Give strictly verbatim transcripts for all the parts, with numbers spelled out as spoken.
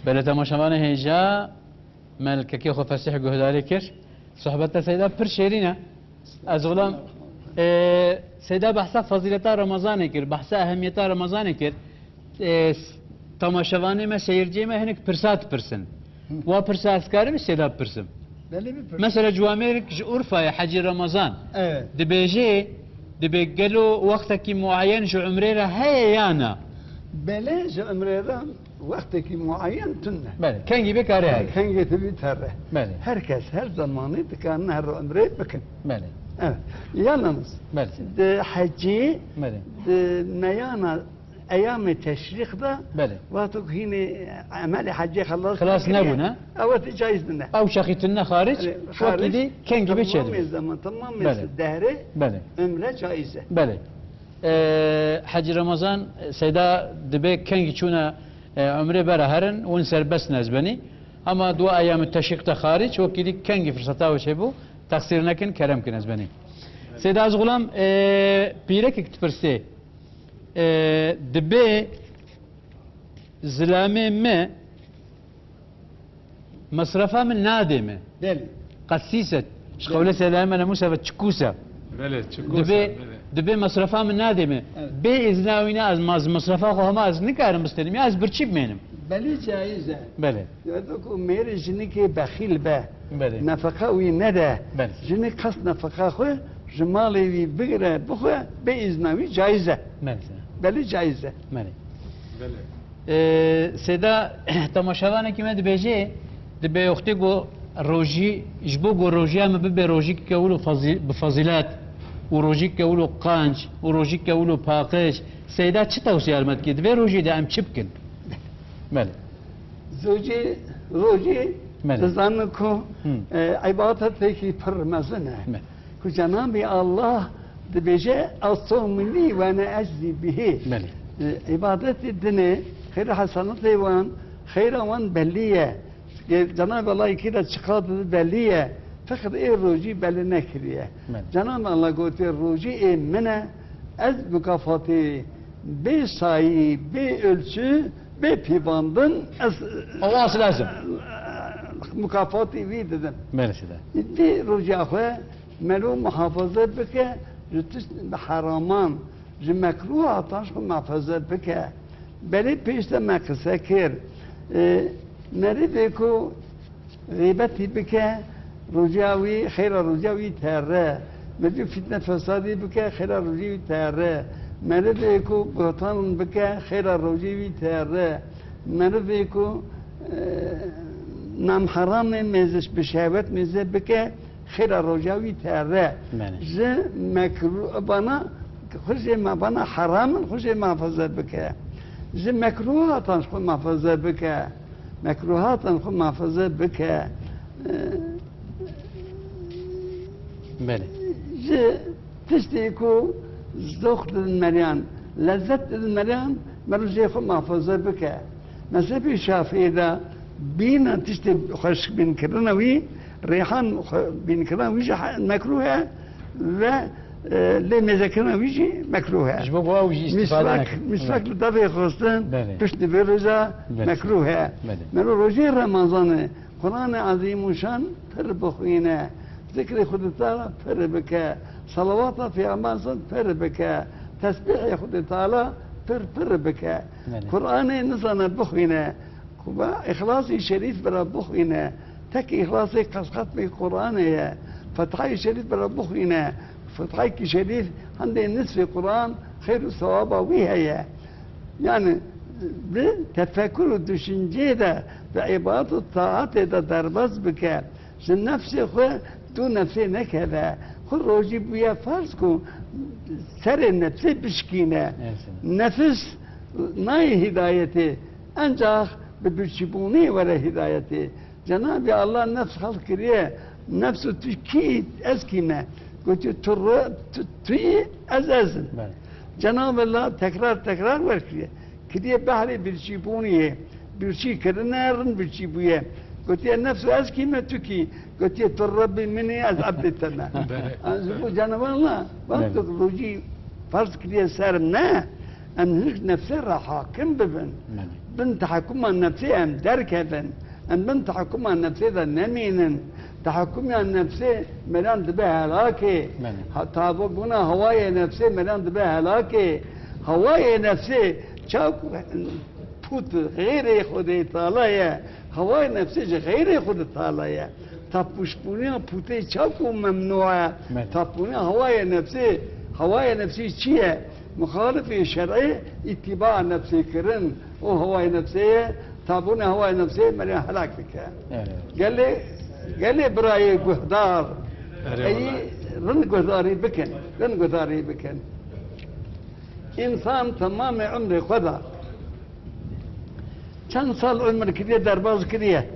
Belê, temaşevanê hêja, me li kekê xwe fesîh guhdarî kir. Sohbeta Seyda pir şêrîn e. Ez xulam, e, Seyda behsa fazîleta Remezanê kir, behsa ehemiyeta Remezanê kir. E, s-, temaşevanê me, seyirciyê me hinek pirsa dipirsin. Hı. Wa pirsa ez karim Seyda bipirsim? Belê, bipir. Mesela, ciwamêrek ji Urfayê, Hecî Remezan, Evet. dibêje, dibê gelo wextekî muayen ji umrê re heye ya na? Belê, ji umrê re wextekî muayen tune. Belê, kengî bê kare heye. Kengê tu bî tere. Belê. Her kes, her zamanî dikarin her umrê bikin. Belê. Evet. Yalnız Belê. di hecî, Belê. di meyana eyamê teşrîq de Belê. wexto ku hînê emelê hecê xelas Xilas nekiriye, nebûne. ew tê caiz nine. Ew şexî tune xaric, Belê, wekî xaric, dî kengî bê çêdibê. Temamê zaman, temamê Belê. dehrê Belê. umre caiz e. Belê. E, Hecî Remezan, e, Seyda dibê kengî çûne, e, umrê bera herin, win serbest ne ez benî. Ama dua eyamê teşrîq de xaric, wekî dî kengî firseta wê çêbû, texsîr nekin, kerem kin ez benî. Seyda ez xulam, e, pîrekek dipirsê, e, dibê zilamê me Mesrefa min nadê me. Belê. Qesîset. Ji Belê. qewlê Seydayê me Musa ve çikûsa. Belê, çikûsa, Dibê, belê. dibê mesrefa min nadê me. Evet. Bê îzna wî ne ez maz mesrefa xwe hema ez nikarim bistenim. Ya ez birçî bimênim. Belê caiz e. Belê. Ya da ku mêrê jinikê bexîl be. Belê. Nefeqa wî nede. Belê. Jinik qas nefeqa xwe ji malê wî bigire, bixwe, bê îzna wî caiz e. Belê. Belê caiz e. Belê. Belê. Ee, Seyda, temaşevanekî me dibêje, dibê wextê ku rojî, ji bo ku rojiya me bibe rojîkeke wilo fazî-, bi fazîlet û rojîkeke wilo qanc û rojîkeke wilo paqij, Seyda çi tewsiya li me dike? Di vê rojê de em çi bikin? Belê. Zojî, rojî Belê. dizanin ku, Hı. e, îbadetekî pir mezin e. Belê. Ku Cenabê Allah dibêje, "Asomnî ve ne eczi bihî." Belê. E, îbadetê dinê, xeyr û hesenatê wan, xeyra wan belî ye. Ge-, Cenabê Allah yekî de çiqas dide belî ye. Feqet ê rojî belî nekiriye. Belê. Cenabê Allah gotiye, "Rojî ê min e, ez mukafatê bê sayî, bê ölçü, bê pîvandin, ez Ew asıl ez im. mukafatê wî didim." Belê, Seyda. Dê rojiya xwe melo muhafaza bike, ji tişt bi heraman, ji mekruhatan ji xwe muhafaza bike. Belê pêş de me qise kir. E, merivê ku xîbetî bike, rojiya wî, xeyra rojiya wî tere. Merivê fitne fesadî bike, xeyra rojî wî tere. Merivê ku buhtan bike, xeyra rojî wî tere. Merivê ku, e, namheramê mêze bi şehwet mêze bike, xêra roja wî tere. Belê. Ji mekru-, bana, xwe jê me bana heram in, xwe jê muhafaza bike. Ji mekruhatan xwe muhafaza bike. Mekruhatan xwe muhafaza bike. E, Belê. Ji tiştê ku zox didin meriyan, lezzet didin meriyan, meriv jê xwe muhafaza bike. Mezhebê Şafîî de bîna tiştê xweşik bînkirina wî, rêhan xwe-, bînkirina wî jî he-, mekruh e ve, e, lê mêzekirina wî jî mekruh e. Ji bo ku ew jî îstîfade Mîsvak, nekin. mîsvak Belê. li devê xwestin, Belê. pişt di vê roja Belê. mekruh e. Belê. Mero rojê Remezanê, Qur'anê Ezîmûşan pir bixwîne, zikrê Xwedê Teala pir bike, salawata Pêxember san pir bike, tesbîhê Xwedê Teala pir pir bike. Belê. Qur'anê nizane bixwîne, ku ba Îxlasî Şerîf bira bixwîne, tek Îxlasê qas xetmê Qur'anê ye, Fetihayê Şerîf bira bixwîne, Fetihayekî Şerîf hendê nisfê Qur'an xeyr û sewaba wî heye. Yani bi tefekur û düşünceyê de, bi îbadet û taetê de derbas bike. Ji nefsê xwe du nefsê nekeve. Xwe rojî bûye ferz ku serê nefsê bişkîne. Evet. Nefis nayê hidayetê, encax bi birçîbûnê were hidayetê. Cenabê Allah nefs xelq kiriye. Nefs û tu kî, ez kî me? Gotiye, tu re-, tu, tu yî, ez ez im. Belê. Cenabê Allah tekrar tekrar wer kiriye. Kiriye behrê birçîbûniyê. Birçî kirine, rind birçî bûye. Gotiye, nefs û ez kî me, tu kî? Gotiye, tu Rebbê min î, ez ebdê te me. Belê. Ji bo Cenabê Allah, Belê. wexto rojî ferz kiriye ser me, em hinek nefsê re hakim bibin. Belê. Bin tehekuma nefsê em derkevin. Em bin tehekuma nefsê de nemînin. Tehekuma nefsê meriyan dibe helakê. Belê. Ha, tabûbûna hewayê nefsê meriyan dibe helakê. Hewayê nefsê çaku pût xeyrê Xwedê Teala ye. Hewayê nefsê ji xeyrê Xwedê Teala ye. Tapûşbûniya pûtê çaku memnû e. Belê. Tapûniya hewayê nefsê, hewayê nefsê çi ye? Muxalifê şer'ê îtîba nefsê kirin û hewayê nefsê ye. Tabûna hewayê nefsê meriyan helak dike. Evet. Gelê, gelê birayê guhdar, Erê eyî wele. Rind guhdarî bikin, rind guhdarî bikin. Însan temamê umrê xwe da. Çend sal umr kiriye, derbas kiriye.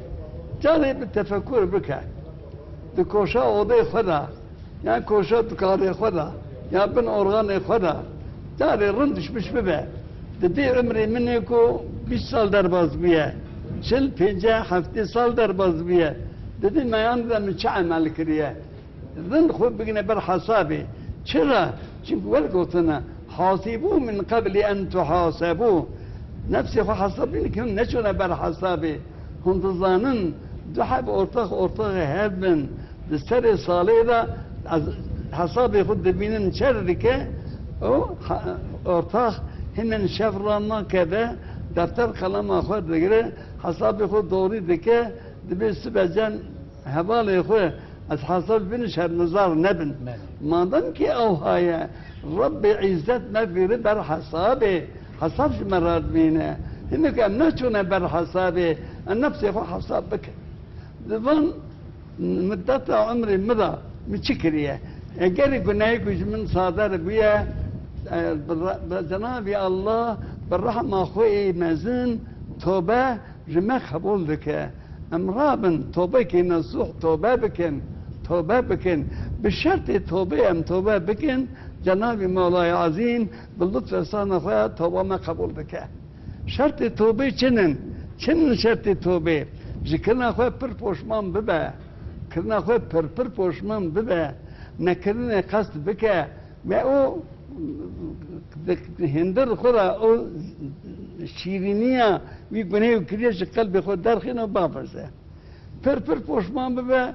Carê bi tefekur bike. Di koşa odê xwe de, ya koşa dukarê xwe de, ya bin organê xwe de, carê rind düşmüş bibe. Di vê umrê min ê ku bîst sal derbas bûye, çil, pênceh, heftê sal derbas bûye. Di vê meyan de min çi emel kiriye? Rind xwe bigine ber hesabê. Çira? Çimkî wer gotine, "Hasîbû min qeblî en tuhasebû." Nefsê xwe hesab bîne ki hûn neçûne ber hesabê. Hûn dizanin du heb ortax ortaxê hev bin. Di serê salê de ez hesabê xwe dibînin çer dike û ha-, ortax himin şev ranakeve, defter qelema xwe digire, hesabê xwe dorî dike, dibê sibe cem hevalê xwe ez hesab bin şermezar nebin. Belê. Madem ki ew haye, Rabbê Îzzet me vîri ber hesabê, hesab ji me re dibîne. Hinek em neçûne ber hesabê, em nefsê xwe hesab bikin. Di van middeta umrê min de min çi kiriye? Eger gunehê ku ji min sader bûye, e, bi re-, bi Cenabê Allah, bi rehma xwe ê mezin, tobe ji me qebûl dike. Em rabin, tobekê nesûh tobe bikin, tobe bikin. Bi şertê tobê em tobe bikin, Cenabê Mewlayê Ezîm bi lutf ihsana xwe toba me qebûl dike. Şertê tobê çi nin? Çi nin şertê tobê? Ji kirina xwe pir poşman bibe. Kirina xwe pir pir poşman bibe. Nekirinê qest bike. Ve o hindir xwe re o şîrîniya wî gunehê kiriye ji qelbê xwe derxîne û bavêje. Pir pir poşman bibe,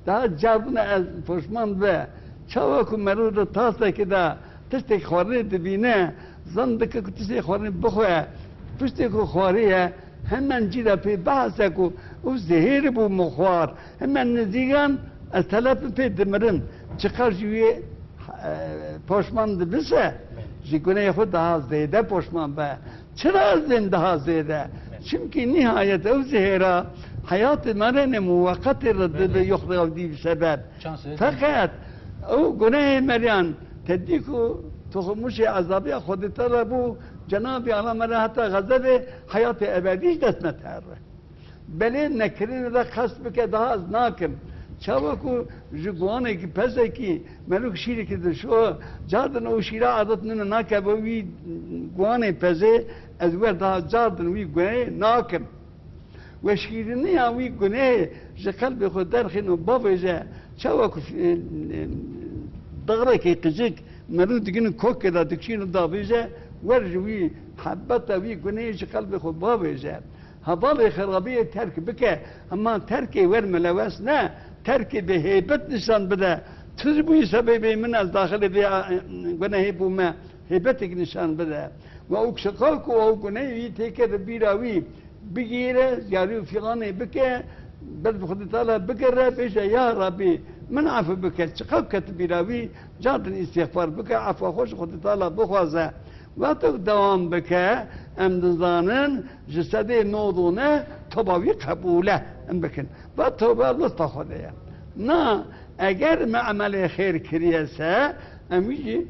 daha cardine ez poşman bibe. Çawa ku meriv di tastekê de tiştek xwarinê dibîne, zan dike ku tiştê xwarinê bixwe, piştê ku xwariye, hemen cî de pê bihese ku ew zehêr bû min xwar, hemen nizîgan ez telef pê dimirim. Çiqas ji wî, e, poşman dibise, ji gunehê xwe daha zêde poşman be. Çira ez bên daha zêde? Çimkî nihayet ew zehêra heyatê me re ne muweqetê re dibe yoxdewdî bi sebeb. Feqet ew gunehê meriyan tedî ku toxumuşê ezabiya Xwedê te re bû, Cenabê Allah me re heta xezebê heyatê ebedî ji dest me te re. Belê nekirinê de qest bike, daha ez nakim. Çawa ku ji guhanekî pezekî merok şîrekî dişo, cardin û şîra adet nine nakeve wî guhanê pezê, ez wer daha cardin wî guhê nakim. We şîriniya wî gunehê ji qelbê xwe derxîn û bavêje, çawa ku, e, e, dixrekê qicik merû digin û kokê de dikişîn û davêje, wer ji wî hebeta wî gunehê ji qelbê xwe bavêje. Hevalê xerabiyê terk bike, hema terkê wer milewes ne, terkê bi hêbet nîşan bide. Tu ji bûyî sebebê min ez daxilê vê, e, gunehê bûme, hêbetek nîşan bide. Ve û çiqa ku ew gunehê wî têke bi bîra wî, bigîre, ziyarî û fîranê bike, ber bi Xwedê Teala bigere, bêje, "Ya Rabbî, min efû bike." Çiqa ket bîra wî, cardin îstîxfar bike, efwa xwe ji Xwedê Teala bixwaze. Wextek dewam bike, em dizanin ji sedê nod û neh toba wî qebûl e. Em bikin. Va tobe lutfa Xwedê ye. Na, eger me emelê xêr kiriye se, em wî jî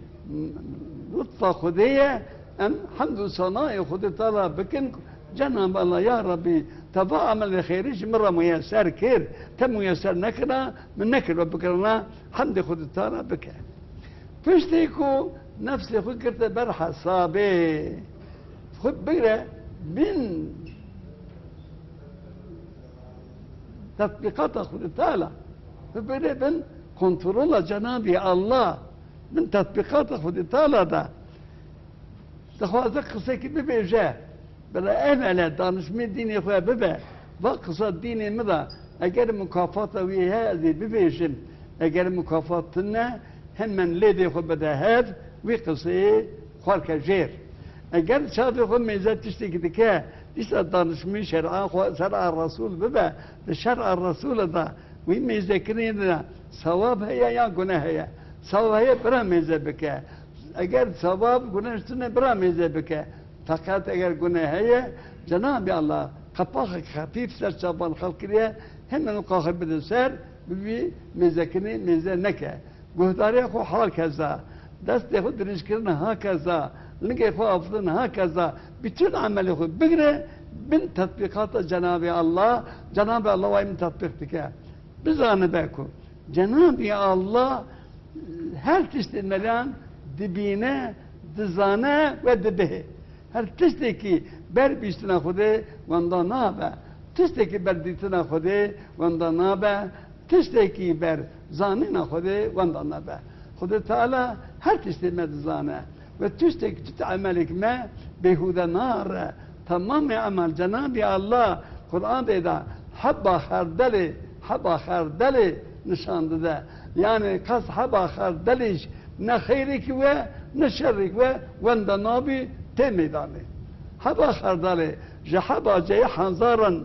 lutfa Xwedê ye, em hemd û sanayê Xwedê Teala bikin, Cenab Allah, ya Rabbî, te va emelê xêrî ji min re muyeser kir, te muyeser nekira, min nekir ve bikirina, hemdê Xwedê Teala bike. Piştî ku nefsê xwe girte ber hesabê, xwe bigre bin tetbîqata Xwedê Teala, xwe bigre bin kontrola Cenabê Allah, bin tetbîqata Xwedê Teala de. Dixwaze qisekî bibêje. Bila evvela danişmê dînê xwe bibe. Va qisa dînê min de, eger mukafata wî heye, ez ê bibêjim. Eger mukafat tune, hemen lêdê xwe bide hev, wî qiseyê xwe ke jêr. Eger çavê xwe mêze tiştekî dike, dîsa danişmê şer'a xwe, şer'a Resûl bibe, di şer'a Resûlê de, wî mêzekirinê de sewab heye ya guneh heye? Sewab heye, bira mêze bike. Eger sewab, guneh tune, bira mêze bike. Feqet eger guneh heye, Cenabê Allah qepaxek xefîf ser çavan xelk kiriye, hemen o qaxê bide ser, bi wî mêzekirinê mêze neke. Guhdarê xwe hal keza, destê xwe dirêjkirin ha keza, lingê xwe afitin ha keza, bütün emelê xwe bigire bin tetbîqata Cenabê Allah, Cenabê Allah wayî min tetbîq dike. Bizanibe ku Cenabê Allah her tiştê meriyan dibîne, dizane we dibihê. Her tiştekî ber bîstina Xwedê wenda nabe. Tiştekî ber dîtina Xwedê wenda nabe. Tiştekî ber zanîna Xwedê wenda nabe. Xwedê Teala her tiştê me dizane. Ve tiştek, tu emelek me bêhude nare. Temamê emel Cenabê Allah Quran de da heba xerdelê, heba xerdelê nişan dide. Yani qas heba xerdelê jî ne xeyrek we, ne şerek we, wenda nabî tê meydanê. Heba xerdelê ji heba ceyê hezaran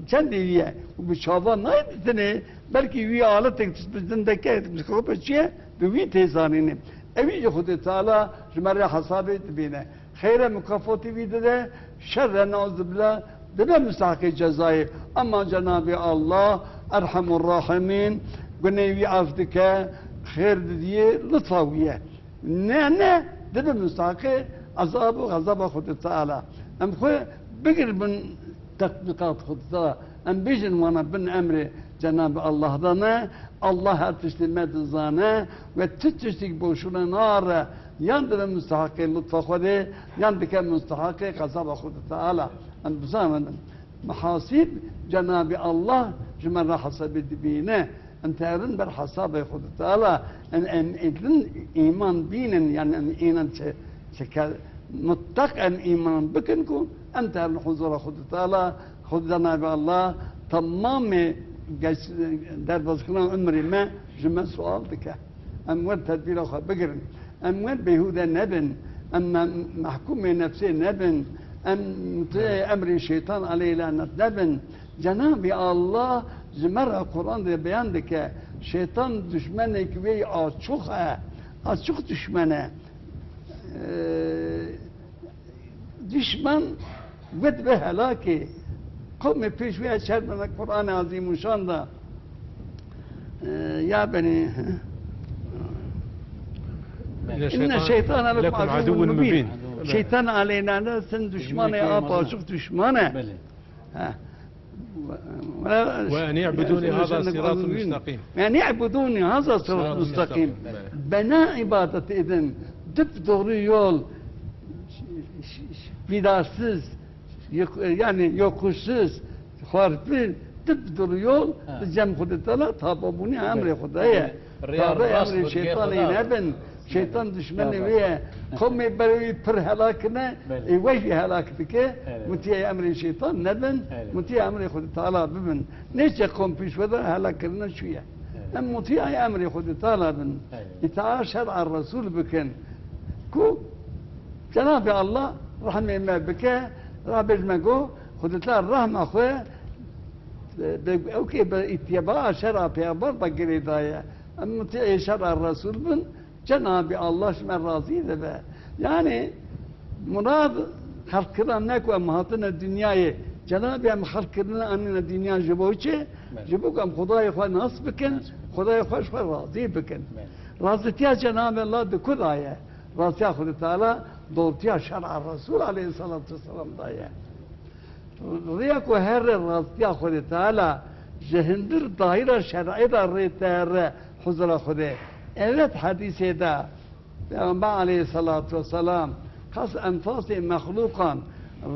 çendê ye û bi çavan nayê dîtinê, belkî wî aletek bi zindeke, bi xepe çi ye, bi wî tê zanînê. Ewî jî Xwedê Teala ji me re hesabê dibîne. Xeyre mukafatê wî dide, şerre, neuzubila, dibe musteheqê cezayê. Ema Cenabê Allah Erhemur Rahimîn gunê wî af dike, xêr didiyê, lutfa wî ye. Ne, ne, dibe musteheqê ezab û xezaba Xwedê Teala. Em xwe bigir bin tetbîqat Xwedê Teala. Em bêjin wana bin emrê Cenab-ı Allah'dan e. Allah her tiştê me dizane ve tu tiştek boşuna nare. Yan dibe musteheqê lutfa Xwedê, yan dike musteheqê xezaba Xwedê Teala. Em bizanin. Mehasîb Cenab-ı Allah ji me re hesabê dibîne. Em terin ber hesabê Xwedê Teala. Em, em, em îman bînin, yani em înan çe, çe ke mutlaq em îman bikin ku em terin huzura Xwedê Teala. Xwedê Cenabê Allah temamê geç-, derbazkirina umrê me ji me sual dike. Em wer tedbîra xwe bigirin. Em wer bêhude nebin. Em me-, mehkûmê nefsê nebin. Em mutiyê emrê şeytan aleyh lanet nebin. Cenabê Allah ji me re Quran de beyan dike. Şeytan duşmenek wê açûk e. Açûk duşmen e. Ee, Dişmen wê dibe helakê. Qewmê pêş wê çer bine Qur'anê Azîmûşan de. Ee, ya benî, inne şeytane lekum aduwwun mubîn. Şeytan aleyhine sin dişmanê apaçûk dişman e. Belê. Ha. Ve en i'budûnî hâzâ sirâtun mustaqîm. Ve en i'budûnî hâzâ sirâtun mustaqîm. Belê. Bana ibadet edin. Dip doğru yol. Vidarsız. Yok-, yani yokuşsuz. Xwarpî. Dip doğru yol. Ha. Cem Xwedê Teala tababûnî emrê Xwedê ye. Belê. Tabe emrê şeytanê nebin. Şeytan dişmenê wê ye. Qomê ber wî pir helak ne, ê we jî helak dike. Mutiyê emrê şeytan nebin, mutiyê emrê Xwedê Teala bibin. Nêçe qom pîş we de helak kirine çûye. Em mutiyayê emrê Xwedê Teala bin. Îtaat şer'a Resul bikin. Ku Cenabê Allah rehmê me bike, rabêj me go, Xwedê Teala rehma xwe, e, be-, ew kê bi îttiba şer'a pêxember de girêdaye. Em mutiyê şer'a Resul bin, Cenabê Allah ji me razî dibe. Yani murad xelqkirin ne ku em hatine dinyayê. Cenabê em xelqkirin anîne dinya ji bo çi? Belê. Ji bo ku em Xwedayê xwe nas bikin, nas bikin, Xwedayê xwe ji xwe razî bikin. Belê. Razîtiya Cenabê Allah di ku daye? Razîtiya Xwedê Teala, doğrutiya şer'a Resul aleyhissalatu vesselam daye. Rêya ku here rastiya Xwedê Teala ji hindir dayîra şer'ê de rê te re huzura Xwedê. Evet, hedîsê de Peyxember aleyhissalatu vesselam qas enfasê mexlûqan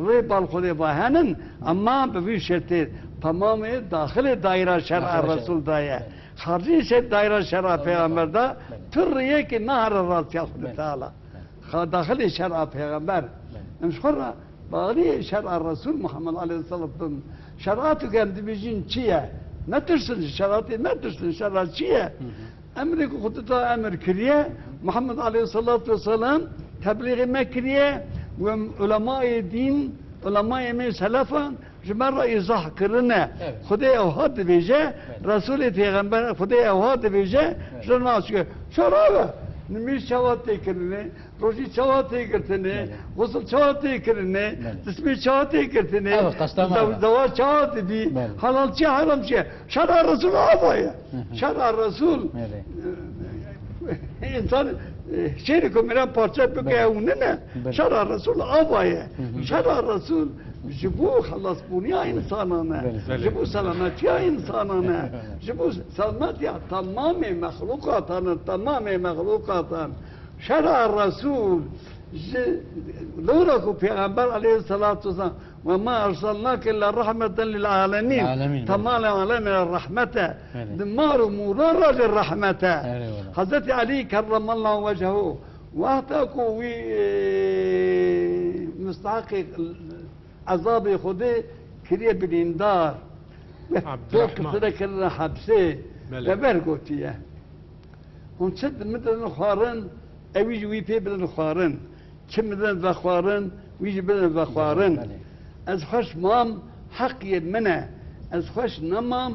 rê bal Xwedê va henin, ema bi vî şertê temamê daxilê dayîra şer'a Resul de ye. Xaricê şer dayîra şer'a Peyxember de tu rêyekê nahare rastiya Xwedê Teala. Xa daxilê şer'a Peyxember. Em ji xwe re Bağlî şer'a Resul Muhammed aleyhisselam. Şer'a tu em dibêjin çi ye? Netirsin, şer'atê netirsin, şer'a çi ye? Hı hı. Emrê ku Xwedê te emir kiriye, Muhammed aleyhissalatu vesselam teblîxê me kiriye, we ulemayê dîn, ulemayê me selefan ji me re îzah kirine. Evet. Xwedê ewha dibêje, Evet. Resulê Pêxember Xwedê ewha dibêje, Evet. ji nas ke şer'a ve nimîş çawa tê kirine, Rojî çawa tê girtinê, Belê. Xusl çawa tê kirinê, Belê. Dismê çawa tê girtinê, Ew, qesta me zew-, ew. Zewac çawa dibî, Belê. Halal çi ye, heram çi ye. Şer'a Resul ava ye. Hı hı. Şer'a Resul, Belê. E, însan, e, şêrê ku miran parçe bike Belê. Ew nine. Belê. Şer'a Resul ava ye. Hı hı. Şer'a Resul ji bo xelasbûniya însanan e. Belê. Ji bo selametiya însanan e. Belê. Ji bo selametiya temamê mexlûqatan e, temamê mexlûqatan. Şer'a Resul ji lora ku Pêxember aleyhisselatu vesselam, "Ve ma ersalnake illa rahmeten lil alemin." Alemin, Temalê alemê re rehmet e. Evet. Di mar û mûran re jî rehmet e. Evet, evet. Hazreti Elî kerremallahu wecehu wexta ku wî, e, misteheqê ezabê Xwedê kiriye bilîndar. Ve Abdurrahman. Pêxember kirine hepsê. Belê. Ve ber gotiye. Hûn çi di min didin xwarin, ewî jî wî pê bidin xwarin. Çi min didin vexwarin, wî jî bidin vexwarin. Belê. Ez xweş mam, heq yê min e. Ez xweş nemam,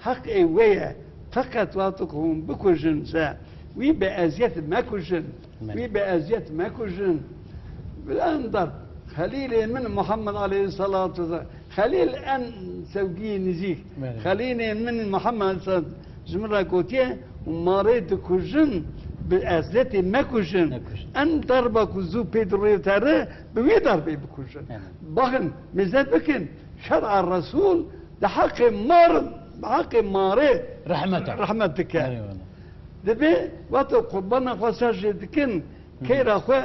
heq ê wê ye. Feqet wexto ku hûn bikujin se, wî bi eziyet mekujin. Belê. Wî bi eziyet mekujin. Bi en dar, Xelîlê min Muhammed aleyhisselatu vesselam, Xelîl en sevgiyê nizîk. Belê. Xelîlê min Muhammed aleyhisselam ji min re gotiye, "Marê dikujin, bi eziyetê mekujin. Mekujin. En darba ku zû pê dirê te re, bi wê darbê bikujin." Belê. Baxin, mêze bikin, şer'a Resul di heqê mar, di heqê marê Rehmet e. Rehmet dike. Eyvallah. Divê wexta qurbana xwe ser jê dikin, Hı hı. keyra xwe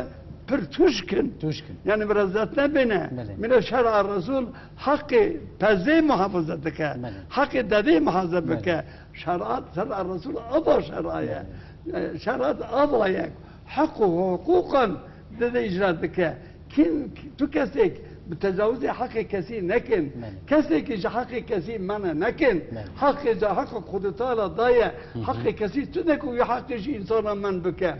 pir tûj kin. Tûj kin. Yani biraz dest nebêne. Belê. Mîra şer'a Resul heqê pezê muhafaza dike. Belê. Heqê dedê muhafaza Belê. Bike. Şer'at, şer'a Resul ava şer'a ye. Belê. E, şer'at ava ye. Heq û huquqan dide icra dike. Kîn, tu kesek bi tecawizê heqê kesî nekin. Belê. Kesekî ji heqê kesî mane nekin. Belê. Heqê ji heq Xwedê Teala daye. Hı hı. Heqê kesî tu neke wî heqê ji însana men bike.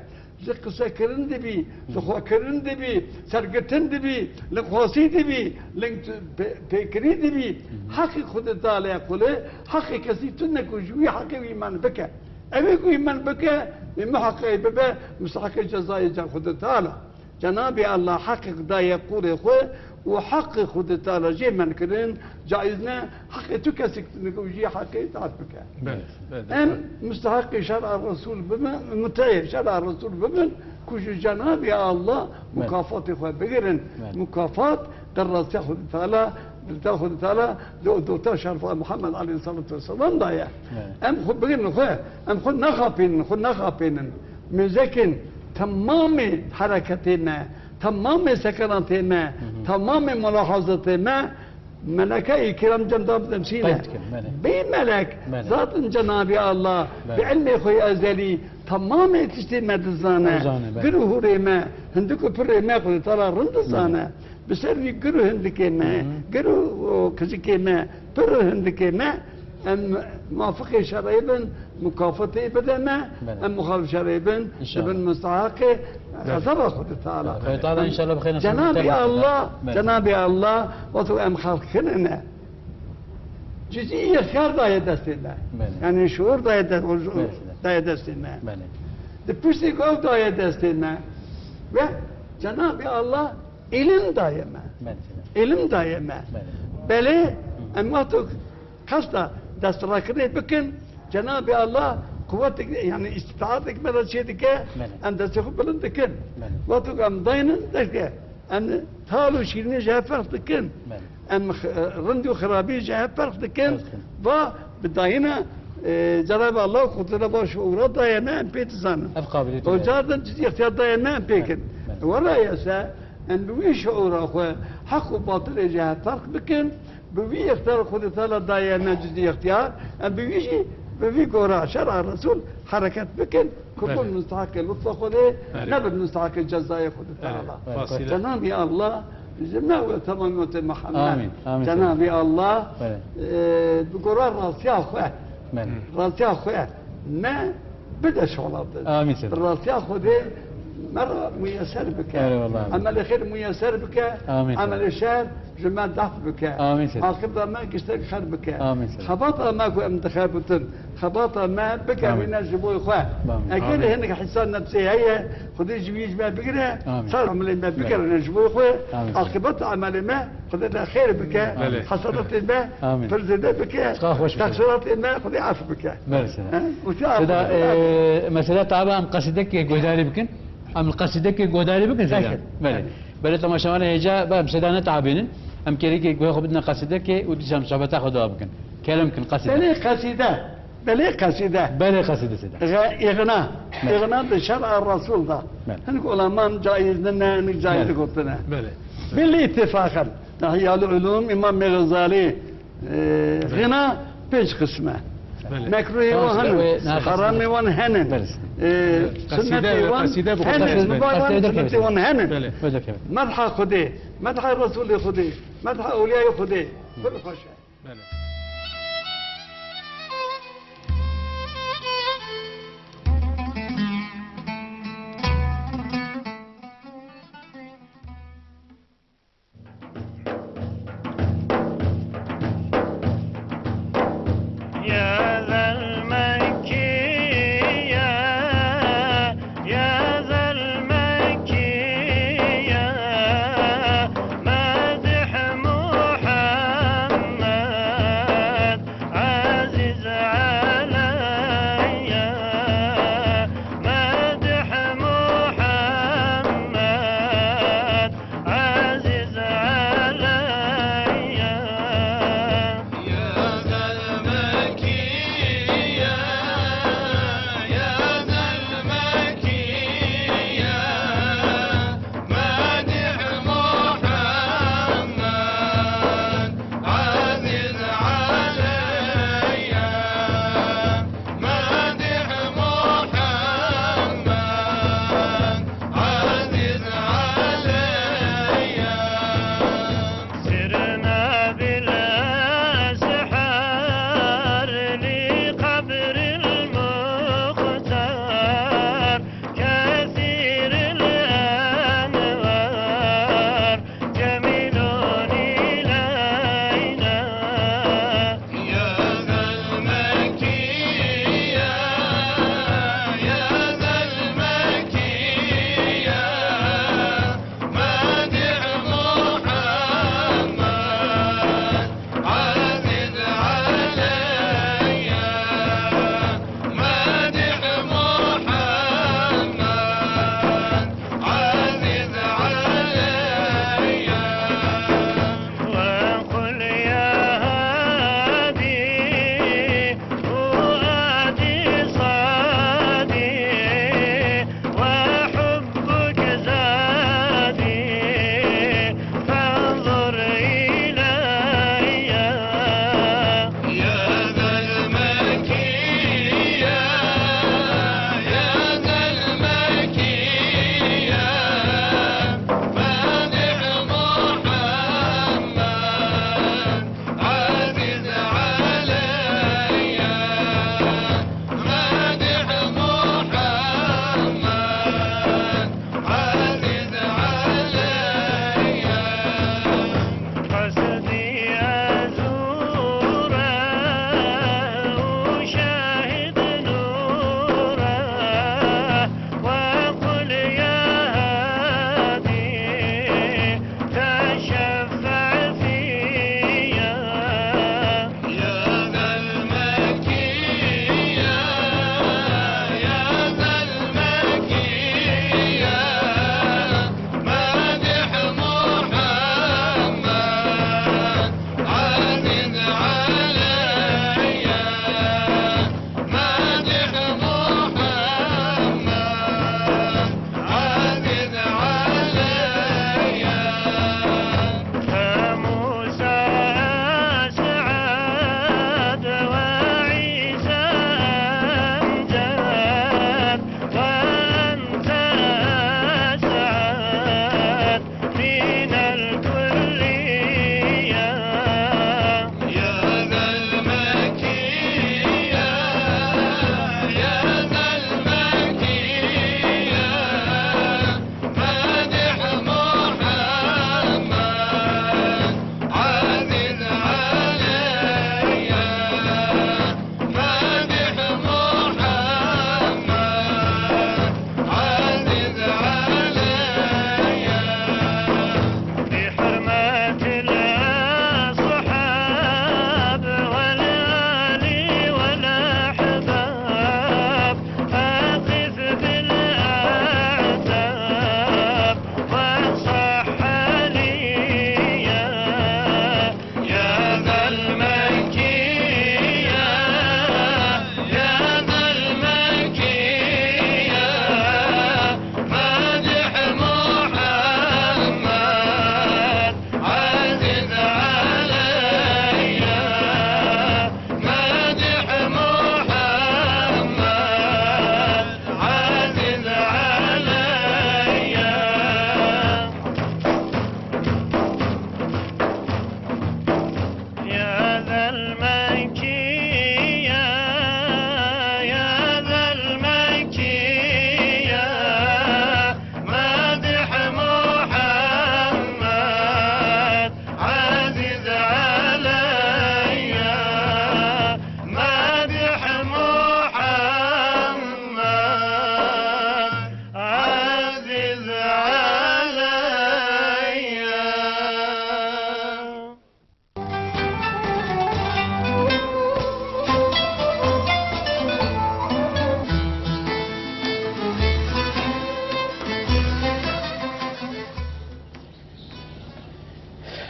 Ji qisekirin dibî, ji Hı. xwekirin dibî, sergirtin dibî, lingxwasî dibî, ling pê-, pêkirî dibî. Hı hı. Heqê Xwedê Teala ye qulê, heqê kesî tu neke ji wî heqê wî men bike. Ew ê ku wî men bike, ê muheqeqî bibe, musteheqê cezayê ca Xwedê Teala. Cenabê Allah heqê daye qûrê xwe û heqê Xwedê Teala jê men kirin, caiz ne, heqê tu kesik nike û jê heqê dest bike. Belê, belê. Em musteheqê şer'a Resul bibin, muteyê şer'a Resul bibin, ku ji Cenabê Allah Belê. Mukafatê xwe bigirin. Belê. Mukafat di rastî Xwedê Teala, di Xwedê Teala, di, di, di şerfa Muhammed aleyhissalatu vesselam daye. Belê. Em xwe bigirin xwe, em xwe naxapînin, xwe naxapînin. Mêzekin temamê hereketê me, temamê sekenatê me, Hı hı. temamê mulahazetê me, melekeyê kiram cem da temsîl e. Qeyd dikin, belê. Bê melek, Belê. Zaten Cenabê Allah, Belê. Bi ilmê xwe yê ezelî, temamê tiştê me dizane. Dizane, belê. Gir û hûrê me, hindik û pirê me Xwedê Teala rind dizane. Belê. Bi ser vî gir û hindikê me, Hı hı. gir û, û qijikê me, pir û hindikê me, em muwafiqê şer'ê bin, mukafatê bide me, Belê. Em muxalif şer'ê bin, İnşallah. Dibin musteheqê Belê. Ezaba Xwedê Teala. Belê. Xwedê Teala inşallah bi xêr nasîb Cenabê bike. Allah, Belê. Cenabê Allah, wexto em xelq kirine, cüzî îxtiyar daye destê me. Belê. Yani şuur daye de-, Belê. Daye destê me. Belê. Di piştî ku ew daye destê me. Ve Cenabê Allah Îlim daye me. Belê. Îlim daye me. Belê. Belê, Hı. em wexto qesta destrekirinê bikin, Cenabê Allah quwetek, yani îstitaatek me re çê dike, Belê. Em destê xwe bilind dikin. Belê. Wexto em daynin dike, em tal û şîrînê ji hev ferq dikin. Belê. Em x-, rind û xirabî ji hev ferq dikin. Ferq dikin. Va bi dayina, e, Cenabê Allah qudreta va şuûra daye me, em pê dizanin. Ev qabiliyetê Û me. Cardan cizî îxtiyar daye me, em pê kin. Belê. Wela yese, em bi wî şuûra xwe heq û batilê ji hev ferq bikin, bi wî îxtiyar Xwedê Teala daye me cizî îxtiyar, em bi wî jî, bi vî gora şer'a Resul hereket bikin, ku Belê. Bin musteheqê lutfa Xwedê, Belê. Nebin musteheqê cezayê Xwedê Belê. Teala. Belê. Fasîle. Cenabê Allah Ji me û temamî ummetê Muhammed. Amîn, amîn. Cenabê Allah, belê, e, bi gora rastiya xwe, belê, rastiya xwe me bide şola bidin. Amîn, Seyda. Bi rastiya Xwedê me re muyeser bike. Eyvallah. Emelê xêr muyeser bike. Amîn, Seyda. Emelê şer ji me def bike. Amîn, Seyda. Aqibeta me giştek xer bike. Amîn, Seyda. Xebata me ku em dixebitin, xebata me bikerîne, amîn, ji bo xwe. Amîn. Eger, amîn, hinek hîsa nefsê heye, Xwedê ji wî ji me bigire, amîn, sar emelê me, belê, bikerîne ji bo xwe, amîn, Seyda. Aqibeta emelê me Xwedê te xêr bike, belê, hesenatê me, amîn, pir zêde bike, sağ ol, hoş bulduk, texsîratê me Xwedê af bike. Belê, Seyda. He? Û tu, Seyda, af bike, e, mesela tabi em qesîdekê guhdarî bikin. Em li qesîdekê guhdarî bikin, Seyda. Peki. Belê. Peki. Belê, temaşevanê hêja, em Seyda netabînin. Em kêrîkê guhê xwe bidine qesîdekê û dîsa em sohbeta xwe dewa bikin. Kerem kin qesîde. Belê qesîde. Belê qesîde. Belê qesîde, Seyda. Xe-, îxna. Belê. Îxna di şer'a Resûl de. Belê. Hinek uleman caiz nine, hinek caiz, belê, gotine. Belê. Belê. Bil îtîfaqan. Îhya Ulûm, Îmam Xezalî, e, belê, xina pênc qism e. Belê. Mekruhê wan, tamam, henin, wê, na, heramê wan henin. Belê. E, belê, sunnetê wan henin. Qesîde, qesîde bu kadar. Belê. Mubarak, qesîde, sunnetê wan henin. Belê. Belê. Medha Xwedê, medha Resûlê Xwedê, medha ewliyayê Xwedê. Pir xweş e. Belê. يا ذا المكية، يا ذا المكية، مدح محمد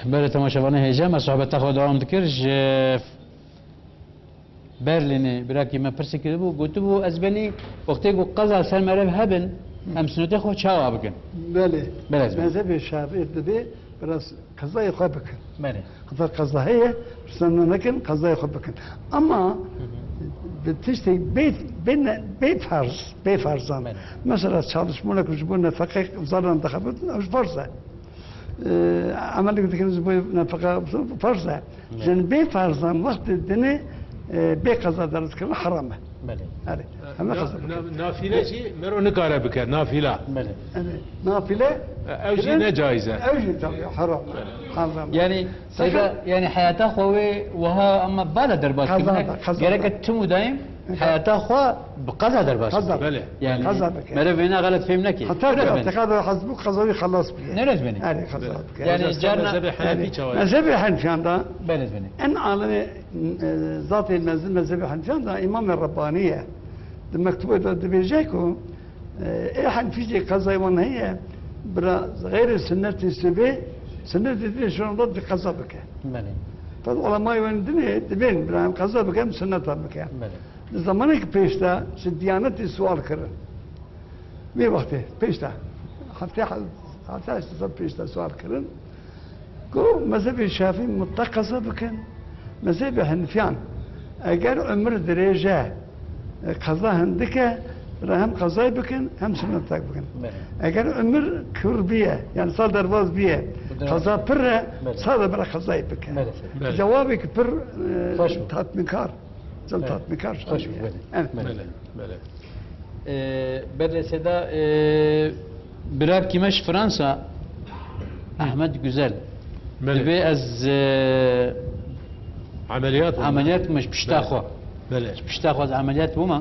Belê, temaşevanê hêja, me sohbeta xwe dewam dikir. Ji Berlînê birakî me pirsî kiribû, gotibû, ez benî wextê ku qeza ser merev hebin, em sunetê xwe çawa bikin? Belê. Belê, ez benî. Mezhebê Şafî dibê biraz qezayê xwe bikin. Belê. Heta qeza heye, sunna nekin, qezayê xwe bikin. Ama Hı hı. bi tiştê bê, bê ne-, bê ferz, bê ferzan. Belê. Mesela çalışmanek ji bo nefeqe zaran dixebitin, ew ji ferz e. Ee, emelek dikin ji bo nefeqa ferz e. Evet. Yanî bê ferzan wextê dinê, e, bê qeza derdikirin heram e. Belê. Erê, heme Na-, qeza na-, bikin. Nafile jî mero nikare bike, nafila. Belê. Erê, nafile Ew jî kirin, ne caiz e. Ew jî tabii heram e. Belê. Heram e. Yani, Fakat Seyda, yani heyata xwe wê wiha ama bala derbas Qeza kirine, be, qeza gereke be. Tim û daim Qeza. Heyata xwe bi qeza derbas Qeza bike. be. Belê. Yani, Qeza bike. mere vêna xelet fêm neke. Heta Nerez ku beni? Îtîqada hezbû qezawî xelas bike. Nerez beni? Erê, qeza Belê. bike. Yani, Erê, carna mezhebê Henefî Erê. çawa ye? Mezhebê Henfiyan da Berez beni. en alî, e, zatê mezin mezhebê Henfiyan da Îmamê Rebbanî ye. Di mektubê de dibêje ku, e, ê Henfî jî qezayê wan heye, bira xeyrê sunnetê sibê, sunnetê dinê şonda di qeza bike. Belê. Fed ulemayê wan dinê dibên bira hem qeza bike hem sunneta bike. Belê. Di zemanekî pêş de ji Diyanetê sual kirin. Vê wextê pêş de, heftê, heftê heşt sal pêş de sual kirin. Ku mezhebê Şafî mutlaq qeza bikin, mezhebê Henifiyan eger umir dirêj e, e, qeza hindik e, re hem qezayê bikin, hem sunnetek bikin. Belê. Eger umir kûr biye, yani sal derbas biye, Bu da qeza pir e, Belê. sade bira qezayê bike. Belê. Belê. Cewabê ki pir, e, Xweş bû. tatminkar. Cem Belê. tatminkar Xweş şair bû, yani. belê. Evet. Belê. Belê. Belê. Ee, belê Seda, ee, birakî me ji Fransa, Hı. Ahmet Güzel. Belê. Divê ez, ee, Ameliyat oldu. ameliyat bûme ji pişta Belê. xwe. Belê. Ji pişta xwe ez ameliyat bûme.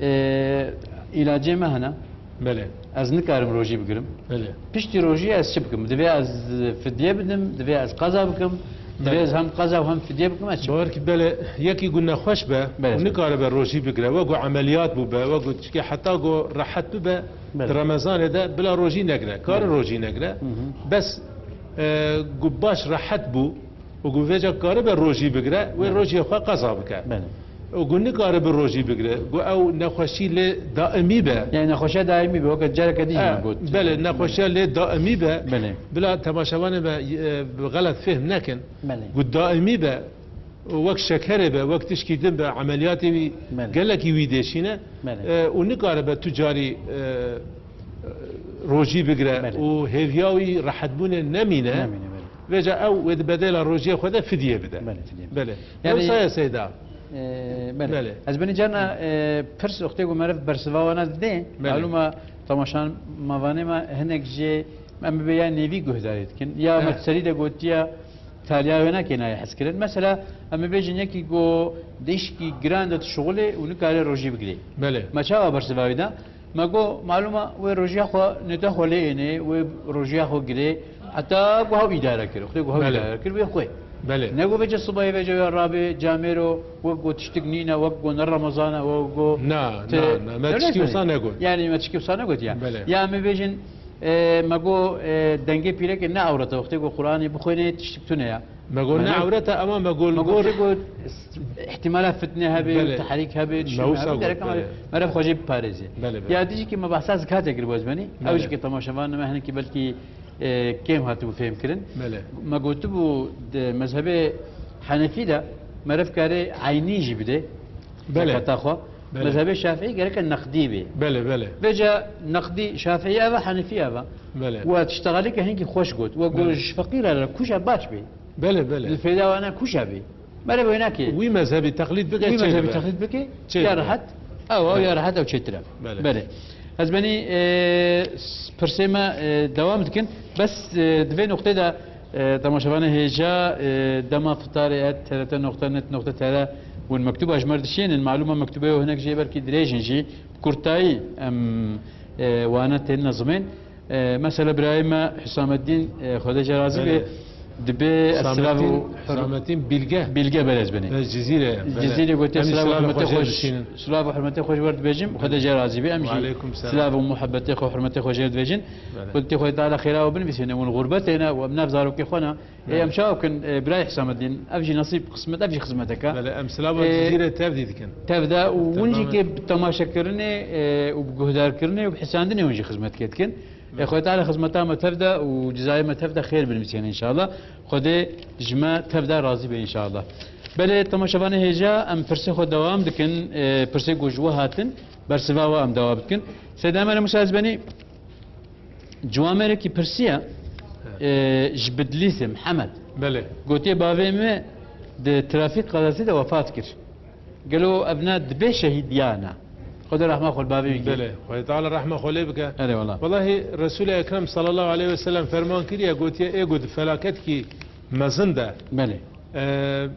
Ee, îlacê me hene. Belê. Ez nikarim rojî bigirim. Belê. Piştî rojî ez çi bikim? Divê ez fidye bidim, divê ez qeza bikim, divê Belê. ez hem qeza û hem fidye bikim, ez çi bikim? Bawer ki belê, yekî ku nexweş be, Belê. û nikaribe rojî bigire, wek ku emeliyat bûbe, wek ku çike heta ku rehet bibe, Belê. di Remezanê de bila rojî negire, kare Belê. rojî negire. Hı hı. Bes, e, ku baş rehet bû, û ku vêca karibe rojî bigire, wê Belê. rojê xwe qeza bike. Belê. Û ku nikaribe rojî bigire, ku ew nexweşî lê daimî be. Yani nexweşiya daimî be, weke careke dî jî E, me got. belê, nexweşiya lê daimî be. Belê. Bila temaşevanê me, e, bi xelet fêhm nekin. Belê. Ku daimî be, wek şekerê be, wek tişkî din be, emeliyatê wî Belê. gelekî wî dêşîne. Belê. E, û nikaribe tu carî, e, rojî bigire Belê. û hêviya wî rehetbûnê nemîne. Nemîne, belê. Vêca ew wê di bedela rojiyê xwe de fidye bide. Belê, fidye. Belê. Yani Ew saya Seyda. Ee, belê. Belê. Ez benî carna, e, pirs wextê ku meriv bersiva wana didê, Belê. malûma temaşevanê me hinek jê em bê ya nêvî guhdarî dikin. Ya Eh. me serî de gotiya taliya wê nake nayê hezkirin. Mesela, em bêjin yekî ku dişkî giran de dişuxulê û nikare rojî bigirê. Belê. Me çawa bersiva wî da? Me got, malûma wê rojiya xwe, neta xwe lê ênê, wê rojiya xwe girê, heta ku hew îdare kir, wextê ku hew Belê. îdare kir, wê xwe. Belê. Ne got vêca sibayê vêca ya rabê camêro, wek got tiştik nîne, wek got ne Remezan e, wek got Na, te-, na, na, me Öyle tişkî mi? wisa negot. Yani me tişkî wisa negot ya. Belê. Ya em bêjin, e, me got, e, dengê pîrekê ne ewret e, wextê ku Qur'anê bixwênê tiştik tune ya. Me got ne Mane- ewret e, ama me got li Me gor got, got, ihtimala fitne hebe, Belê. tehrîk hebe, Me tiştê wisa hebe, got, gerek ama belê. meriv xwe jê biparêze. Belê, belê. Ya dijî ki me behsa zikatê kir bozbenî. Belê. Ew jî ki temaşevan me hinekî belkî, e, kêm hatibû fêm kirin. Belê. Me gotibû di mezhebê Henefî de meriv karê eynî jî bide. Belê. Zekata xwe. Belê. Mezhebê Şafîî gereke neqdî bê. Belê, belê. Vêca neqdî Şafîî eva, Henefî eva. Belê. We tiştexalî ke hinkî xweş got. We got Belê. ji feqîra re kûşa baş bê. Belê, belê. Li fêda wana kûşa bê. Mere wê nake. Wî mezhebî teqlîd bike, Wî çê mezhebî dibe. teqlîd bike, Çê ya dibe. rehet. Ew, ew Belê. ya rehet ew çêtir e. Belê. Belê. Ez benî, e, s-, pirsê me, e, dewam dikin. Bes, e, di vê noqtê de, e, temaşevanê hêja, e, dema fitarê et T R T nokta net nokta T R hûn mektuba ji me re dişênin. Malûm e mektubê hinek jê belkî dirêj in jî. Bi kurtayî em, e, wana tên nezimên. E, mesela birayê me Hüsameddin, e, Xwedê jê razî be, Belê. Dibe ez silav û Hüsamettin, hür-, Hüsamettin Bilge. Bilge, belê ez benî. Ez Cizîre, belê. Cizîrê gotiye, em jî silav û silavê hürmetê xwe jê xweş, dişînin. Silav û hürmetê xwe ji we dibêjim, Xwedê jê razî be, em jî Aleyküm selam. Silav û muhebbetê xwe, hürmetê xwe jê dibêjin. Belê. Gotiye Xwedê Teala xêra we binivîsîne, hûn xurbetê ne û em nav zarokê xwe ne. Ê, em çawa bikin, e, birayê Hüsamettin, ev jî nesîb, qismet, ev jî xizmeteke. Belê, em silav û Cizîrê tev dî dikin. Tev de û hûn jî ke bi temaşekirinê, e, û bi guhdarkirinê û bi hesandinê hûn jî xizmetkê dikin. Ê, Xwedê Teala xizmeta me tev de û cizayê me tev de xêr binivîsîne înşallah. Xwedê ji me tev de razî be înşallah. Belê, temaşevanê hêja, em pirsê xwe dewam dikin. E, pirsê ku ji we hatin, bersiva we em dewam dikin. Seyda Emel Musa Ezbenî, ciwamerekî pirsiye, e, ji Bidlîsê, Mihemed. Belê. Gotiye, bavê me di trafîk qazasî de wefat kir. Gelo ev ne dibe şehîd ya ne? Xwedê rehma xwe li bavê wî kir. Belê, Xwedê Teala rehma xwe lê bike. Erê wela. Welahi Resûlê Ekrem sallallahu aleyhi ve sellem ferman kiriye, gotiye, ê ku di felaketkî mezin de, belê, e,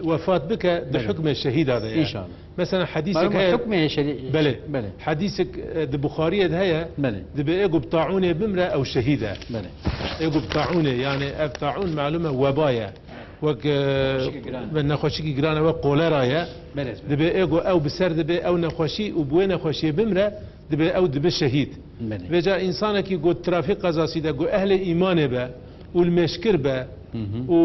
wefat bike, di, belê, hukmê şehîda de ye. Înşallah. Mesela hedîsek, malum, heye, hukmê şehî-, belê, belê, hedîsek, e, di Buxariyê de heye, belê, dibe ê ku bi taûnê bimre, ew şehîd e. Belê. Ê ku bi taûnê, yani ev taûn malum e weba ye. Wek, e, nexweşikî giran e, wek kolera ye. Belê, belê. Dibe ê ku ew bi ser dibe ew nexweşî û bi wê nexweşiyê bimre, dibe ew dibe şehîd. Belê. Vêca însanekî ku trafîk qezasî de ku ehlê îmanê be û limêşkir be, hı hı, û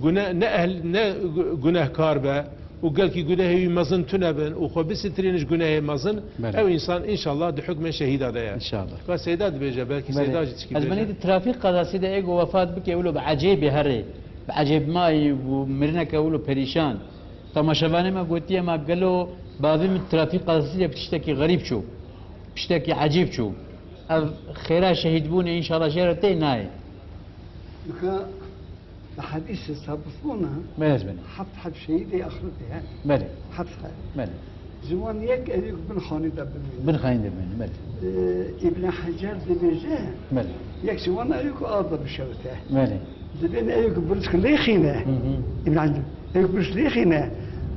gune-, ne ehl-, ne gu-, gunehkar be û gelkî gunehê wî mezin tune bin û xwe bisitirîne ji gunehê mezin, belê, ew însan înşallah di hukmê şehîda de ye. Înşallah. Ka Seyda dibêje, belkî, belê, Seyda jî tişkî bêje. Ez benî di trafîk qezasî de ê ku wefat bike wilo bi ecêbê herê, bi ecêbmayî û mirineke wilo perîşan. Temaşevanê me gotiye, ma gelo bavê min trafîk qezasî de bi tiştekî xerîb çû, tiştekî ecêb çû. Ev xêra şehîdbûnê înşallah jê re tê nayê. Nika li hedîsê sabit bûna, belê, belê, heft heb şehîdê axirtê he. Belê. Heft he. Belê. Ji wan yek ew yek bin xanî de bimîne. Bin xanî de bimîne, belê. Ee, Îbn Hecer dibêje, belê, yek ji wan ew yek arda bişewite. Belê. Dibên ew yek birçik lêxîne. Hı hı. Îbn Hecer, ew yek birçik lêxîne.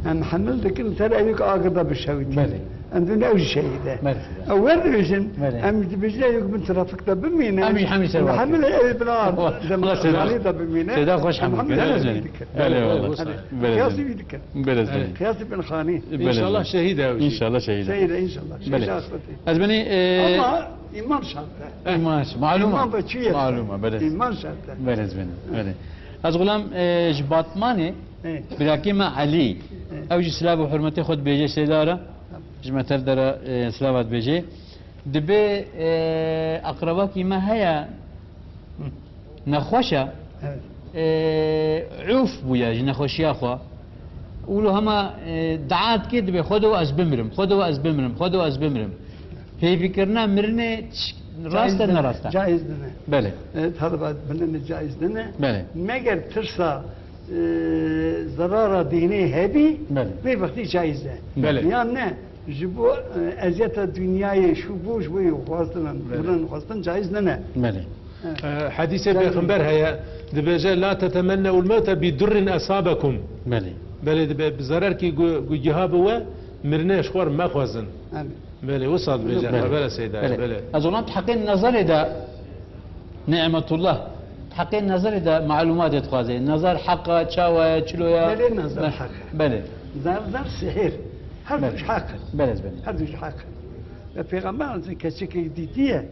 Em hemil dikin ser ew yek agir de bişewite. Belê. Em dibên ew jî şehîd e. Belê. Ew wer dibêjin, belê, em dibêjin ew yek bin trafik de bimîne. Em jî hemî ser, em hemil ew bin ar-, Allah, Allah, Seyda, de bimîne. Seyda xweş hemil, em hemil, belê, ew jî dikin. Belê, belê, belê. Qiyasî wî dikin. Belê, belê. Qiyasî bin xanî. Belê. Înşallah şehîd e ew jî. Înşallah şehîd e. Şehîd e, înşallah. Belê. Şehîd axirtî. Ez benî, e, ama îman şart e. Eh. Îman şart. Malum e. Îman be çi ye? Malum e, belê. Îman şart e. Belê, ez benî. Belê. Ez xulam, e, ji Batmanê, eh, birakê me Elî. Eh. Ew jî silav û hurmetê xwe dibêje Seyda re. Tamam. Ji me tev de re, e, silava dibêje. Dibe, e, aqrebakî me heye. Hı. Nexweş e. Evet. E, ûf bûye ji nexweşiya xwe. Û lo hema, e, dua dike, dibe, "Xwedo ez bimirim, Xwedo ez bimirim, Xwedo ez bimirim." Pêvîkirina mirinê ç-, rast e, ne rast e? Caiz nine. Belê. E, taleba mirinê caiz nine. Belê. Meger tirsa, e, zerara dînê hebî, belê, vê wextî caiz e. Belê. Yan ne, ji bo, e, eziyeta dinyayê şû bû, ji bo yê xwestin, belê, mirin xwestin caiz nine. Belê. E, hedîsê pêxember heye, dibêje, "La tetemennewul mewte bi durrin esabekum." Belê. Belê, dibe bi zererkî ku, ku giha bi we, mirinê ji xwe re mexwazin. Belê. Belê, wisa dibêje, belê, xebera Seyda, belê, belê. Ez ona di heqê nezerê de, Nimetullah, di heqê nezerê de malumatê dixwaze. Nezer heq e, çawa ye, çilo ye? Belê, nezer heq e. Belê. Zer, zer sihir. Her du ji heq e. Belê, belê. Her du ji heq e. Ve Pêxember keçikê dîtiye.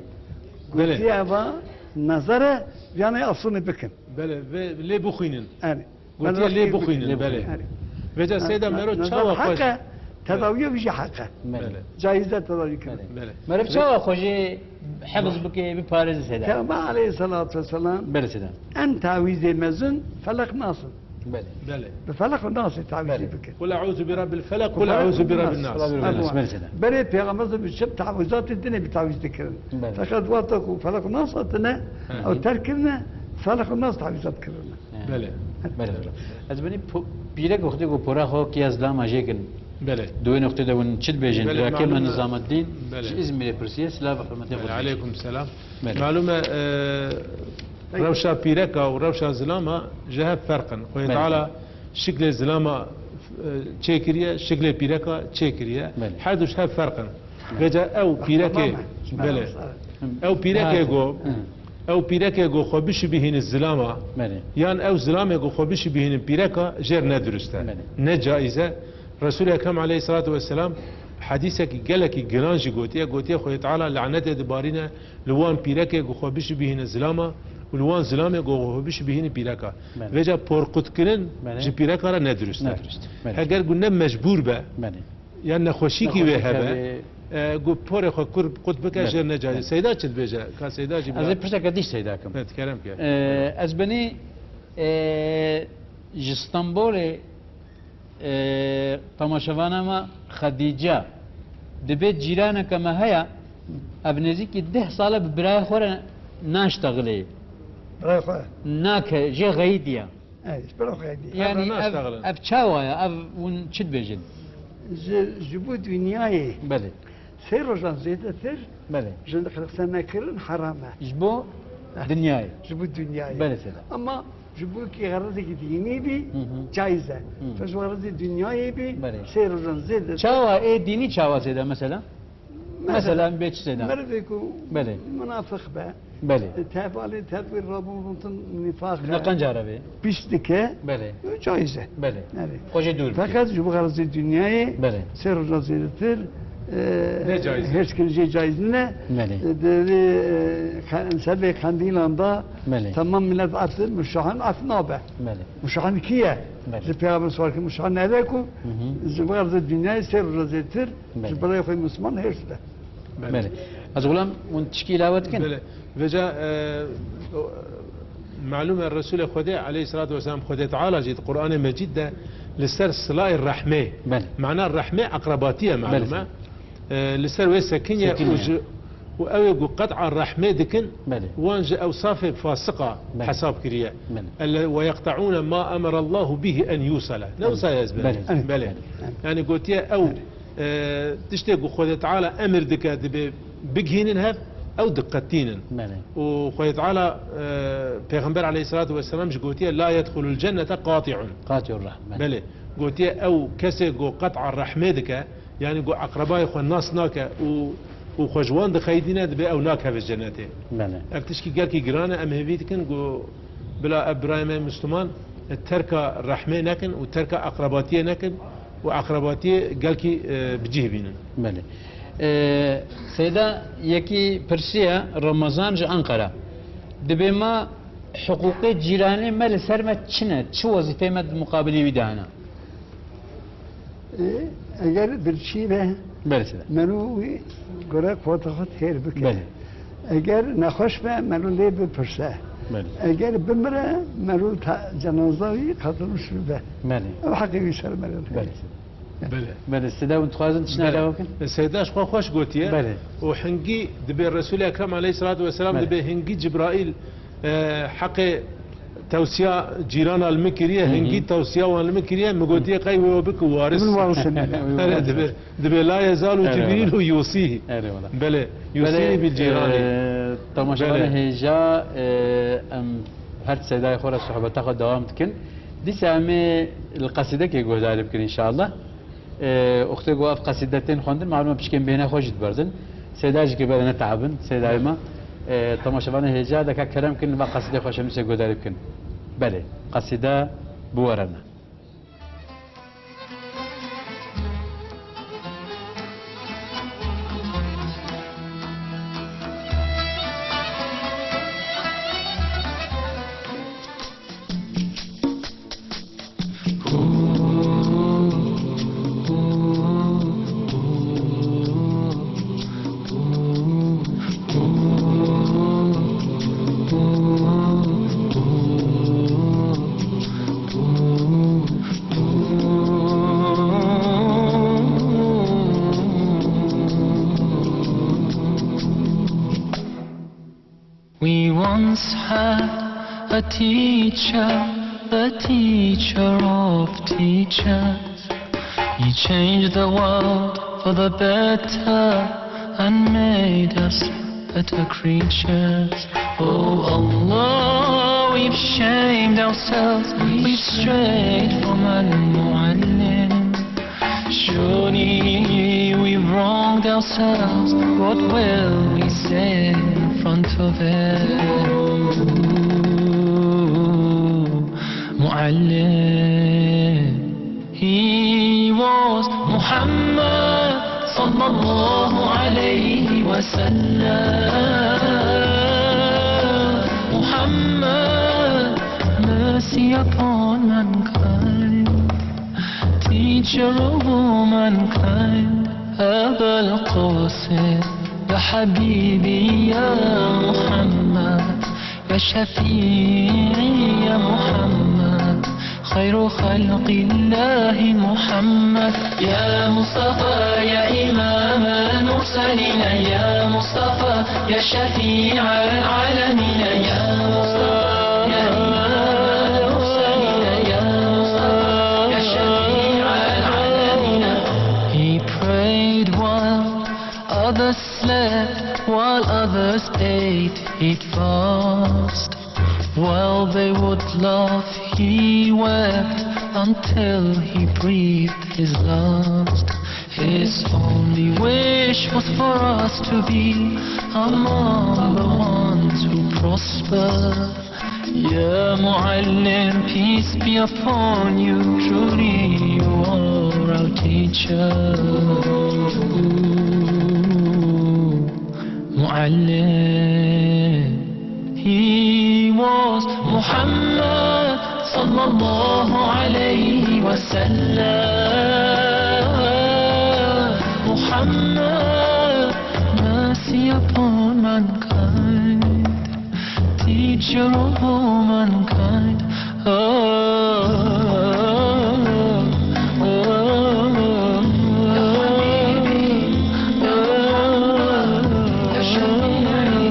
Belê. Gotiye, "Eva nazar e, yanê asûnê bikin." Belê, ve lê bixwînin. Erê. Gotiye lê bixwînin, belê. Erê. Vêca Seyda, mero çawa xwe heq e, tedawiya wî jî heq e. Belê. Caiz e tedawî kirin. Belê. Belê. Meriv çawa xwe jê hifz bike, biparêze Seyda? Peyxember aleyhisselatu vesselam, belê Seyda, en tawîzê mezin Felek Nas in. Belê. Belê. Bi Felek û Nasê tawîzê bikin. Belê. Kul eûzu bi Rabbil Felek, kul eûzu bi Rabbin Nas. Belê, belê. Berê Pêxember bi çi tawîzatê dinê bi tawîz dikirin. Belê. Feqet wexta ku Felek û Nas hatine, ew terk kirine, Felek û Nas tawîzat kirine. Belê. Belê. Ez benî po-, pîrek wextê ku pora xwe kiya zilama jê kin. Belê. Di wê noqtê de hûn çi dibêjin? Belê, birakê me malum e. Nizameddîn, belê, ji Îzmîrê pirsiye, silav û hurmetê xwe dibêjin. Belê, aleykum selam. Belê. Malum e, e, rewşa pîreka û rewşa zilama ji hev ferq in. Xwedê Teala şiklê zilama, e, çêkiriye, şiklê pîreka çêkiriye. Belê. Her du ji hev ferq in. Belê. Vêca ew pîrekê, belê. Ew pîrekê go, Ew pîrekê ku xwe bişibîhînin zilama, Belê. yan ew zilamê ku xwe bişibîhînin pîreka, jêr ne dirust e. Belê. Ne caiz e. Resul-i Ekrem aleyhissalatu vesselam hedîsekî gelekî giran jî gotiye, gotiye Xwedê Teala lanetê dibarîne li wan pîrekê ku xwe bişibîhînin zilama û li wan zilamê ku xwe bişibîhînin pîreka. Belê. Vêca porqutkirin Belê. ji pîreka re ne dirust e. Ne dirust. Belê. Heger ku ne mecbûr be, Belê. ya nexweşîkî wê Nexweşîk hebe, hebe. e, ku porê xwe kur qut bike, Belê. jêr ne caiz. Belê. Seyda çi dibêje? Ka Seyda jî Ez bira- ê pirseke dî Seyda kim. Evet, kerem ke. E, ez binî, e, ji Stenbolê, e, temaşevana me Xedîce, dibê cîraneke me heye, ev nêzîkî deh sal e bi birayê xwe re naştexilê. Birayê xwe? Nake, jê xeyidiye. Evet, bira xwe dî. Yani Hemen ev, naştexilin. ev çawa ye? Ev hûn çi dibêjin? Ji, ji bo dinyayê Belê. sê rojan zêdetir Belê. ji xirxsenekirin heram e. Ji bo Eh, dinyayê. ji bo dinyayê. Belê Seyda. Ama ji bo ki xerazekî dînî bî, Hı hı. caiz e. Hı. Fe ji xerazê dinyayê bî, Belê. sê rojan zêdetir. Çawa ê dînî çawa Seyda mesela? Mesela, Mesela, bê çi Seyda? merivê ku Belê. munafiq be, Belê. tevalê tevî rabûn rûtin nifaq Ne e, qenca re bê? piş dike, Belê. caiz e. Belê. Evet. Xwe jê dûr bike. Feqet ji bo xerazê dinyayê Belê. sê roja zêdetir, e, Ne caiz e. hêrs kirin jê caiz nine. Belê. E, devê, e, xe-, ser vê qendîlan da Belê. temam milet ef, muşahin ef nabe. Belê. Muşahin kî ye? Belê. Ji Peygamber sor ki muşahin nebe ku Hı hı. ji bo xerazê dinyayê sê roja zêdetir Belê. Ji birayê xwe Misliman hêrs be. Belê. Belê. Ez xulam hûn tişkî îlave dikin? Belê. Vêca, e, o, malûm e Resûlê Xwedê aleyhissalatu vesselam Xwedê Teala jî di Qur'anê Mecîd de li ser silayê rehmê. Belê. Mana rehmê eqrebatiye malûm e. Belê. E, li ser wê sekiniye Sekiniye. û ji, û ew ê ku qet'a rehmê dikin, Belê. wan ji ewsafê fasiqa Belê. hesab kiriye. Belê. Elle-, "Ve yeqte'ûne ma emerallahu bihi en yusale." Ne Belê. wisa ez Belê. Belê. Belê. Belê. Yani gotiye ew Belê. e, tiştê ku Xwedê Teala emir dike dibê bigihînin hev, ew diqetînin. Belê. Û Xwedê Teala, e, Pêxember aleyhissalatu vesselam jî gotiye, "La yedxulul cennete qati'un." Qati'ur rahme. Belê. Gotiye ew kesê ku qet'a rehmê dike, yani ku eqrebayê xwe nas nake û, û xwe ji wan dixeydîne, dibê ew nakeve cennetê. Belê. Ev tişkî gelkî giran e, em hêvî dikin ku bila ev birayê me Müslüman, e, terka rehmê nekin û terka eqrebatiyê nekin. û eqrebatiyê gelkî, e, bi cih bînin. Belê. E, Seyda, yekî pirsiye Ramazan ji Ankara. Dibê ma hiqûqê cîranê me li ser me çi ne? Çi wezîfeyê me di muqabilê wî de hene? E, eger birçî be, Belê Seyda. mero wî gore kota xwe têr bike. Belê. Eger nexweş be, mero lê bipirse. Belê. Eger bimire, mero ta-, cenaza wî qetil şû be. Belê. Ew heqê wî ser mero. Belê. Belê. Belê, Seyda, hûn dixwazin tiştine Belê. Îlave bikin? E, Seyda ji xwe xweş gotiye. Belê. Û hingî dibê Resûlê Ekrem aleyhissalatu vesselam Belê. dibê hingî Cibraîl, e, heqê tewsiya cîrana li min kiriye, Hı hı. hingî tewsiya wan li min kiriye, min gotiye qey wê we bikin waris. Min waris e. Erê, dibê, dibê la yezalu Erê, Cibrîl wala. û yusî. Erê, wala. Belê, yusî Belê, bil cîranî. e, temaşevanê Belê. hêja, e, em her Seydayê xwe re sohbeta xwe dewam dikin. Dîsa em ê li qesîdekê guhdarî bikin înşallah. E, uxtê ku ev qesîde tên xwendin, malûm e pişkên bêhna xwe jî diberdin. Seyda jî kê bere netehabin, Seydayê me. E, temaşevanê hêja deke kerem kin, va qesîdê xwe şemîsê guhdarî bikin. Belê, qesîde bi we re ne. We once had a teacher, the teacher of teachers. He changed the world for the better and made us better creatures. Oh Allah, we've shamed ourselves, we've strayed from Al-Muallim. Surely we've wronged ourselves, what will we say in front of him? He was Muhammad صلى الله عليه وسلم. Muhammad, mercy upon mankind, teacher of all mankind. أبا القاسم، يا حبيبي يا محمد، يا شفيعي يا محمد، خير خلق الله محمد. يا مصطفى يا إمام المرسلين، يا مصطفى يا شفيع العالمين، يا مصطفى يا إمام المرسلين، يا مصطفى يا شفيع العالمين. He prayed while others slept, while others ate, he'd fast. While they would laugh, he wept until he breathed his last. His only wish was for us to be among the ones who prosper. يا معلم, peace be upon you, truly you are our teacher. معلم. He was Muhammad صلى الله عليه وسلم. Muhammad, mercy upon mankind, teacher of all mankind. Oh, oh, oh, يا حبيبي، يا محمد، يا شفيعي،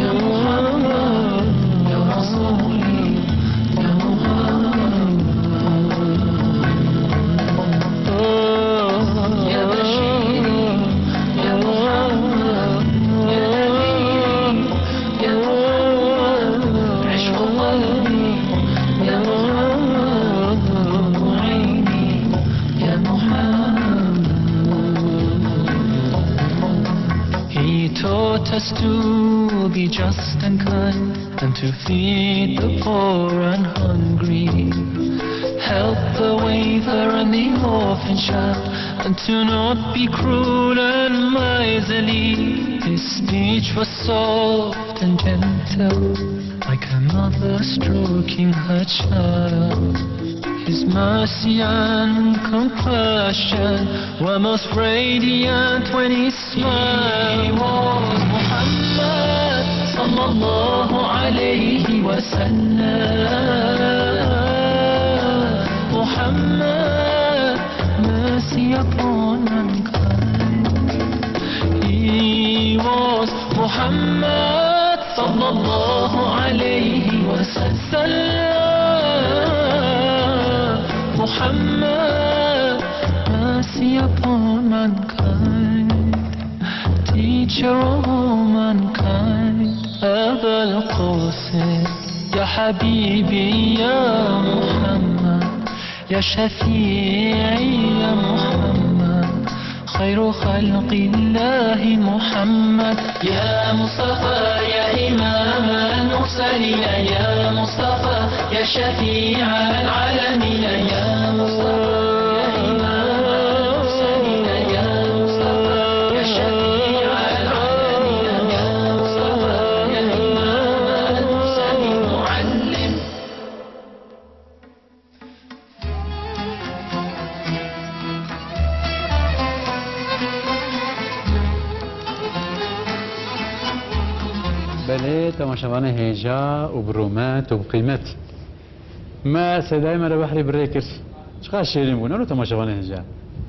يا محمد، يا رسولي، يا محمد، يا بشيري، يا محمد، يا نبيي. يا محمد، عشق قلبي، يا محمد، نور عيني، يا محمد. He taught us to be just and kind and to feed the poor and hungry, help the wafer and the orphan child, and to not be cruel and miserly. His speech was soft and gentle, like a mother stroking her child. His mercy and compassion were most radiant when he smiled. He was Muhammad صلى الله عليه وسلم. Muhammad, mercy upon mankind. He was Muhammad صلى الله عليه وسلم. Muhammad, mercy upon mankind, teacher of all mankind. أبا القاسم، يا حبيبي يا محمد، يا شفيعي يا محمد، خير خلق الله محمد. يا مصطفى يا إمام المرسلين، يا مصطفى يا شفيع العالمين، يا مصطفى يا إمام المرسلين، يا مصطفى يا شفيع العالمين، يا مصطفى يا إمام المرسلين، معلم. Belê, temaşevanê hêja û bi rûmet û bi qîmet. Me Seydayê me li behrê bi rê kir. Çiqas şêrîn bûn, ero temaşevanê hêja.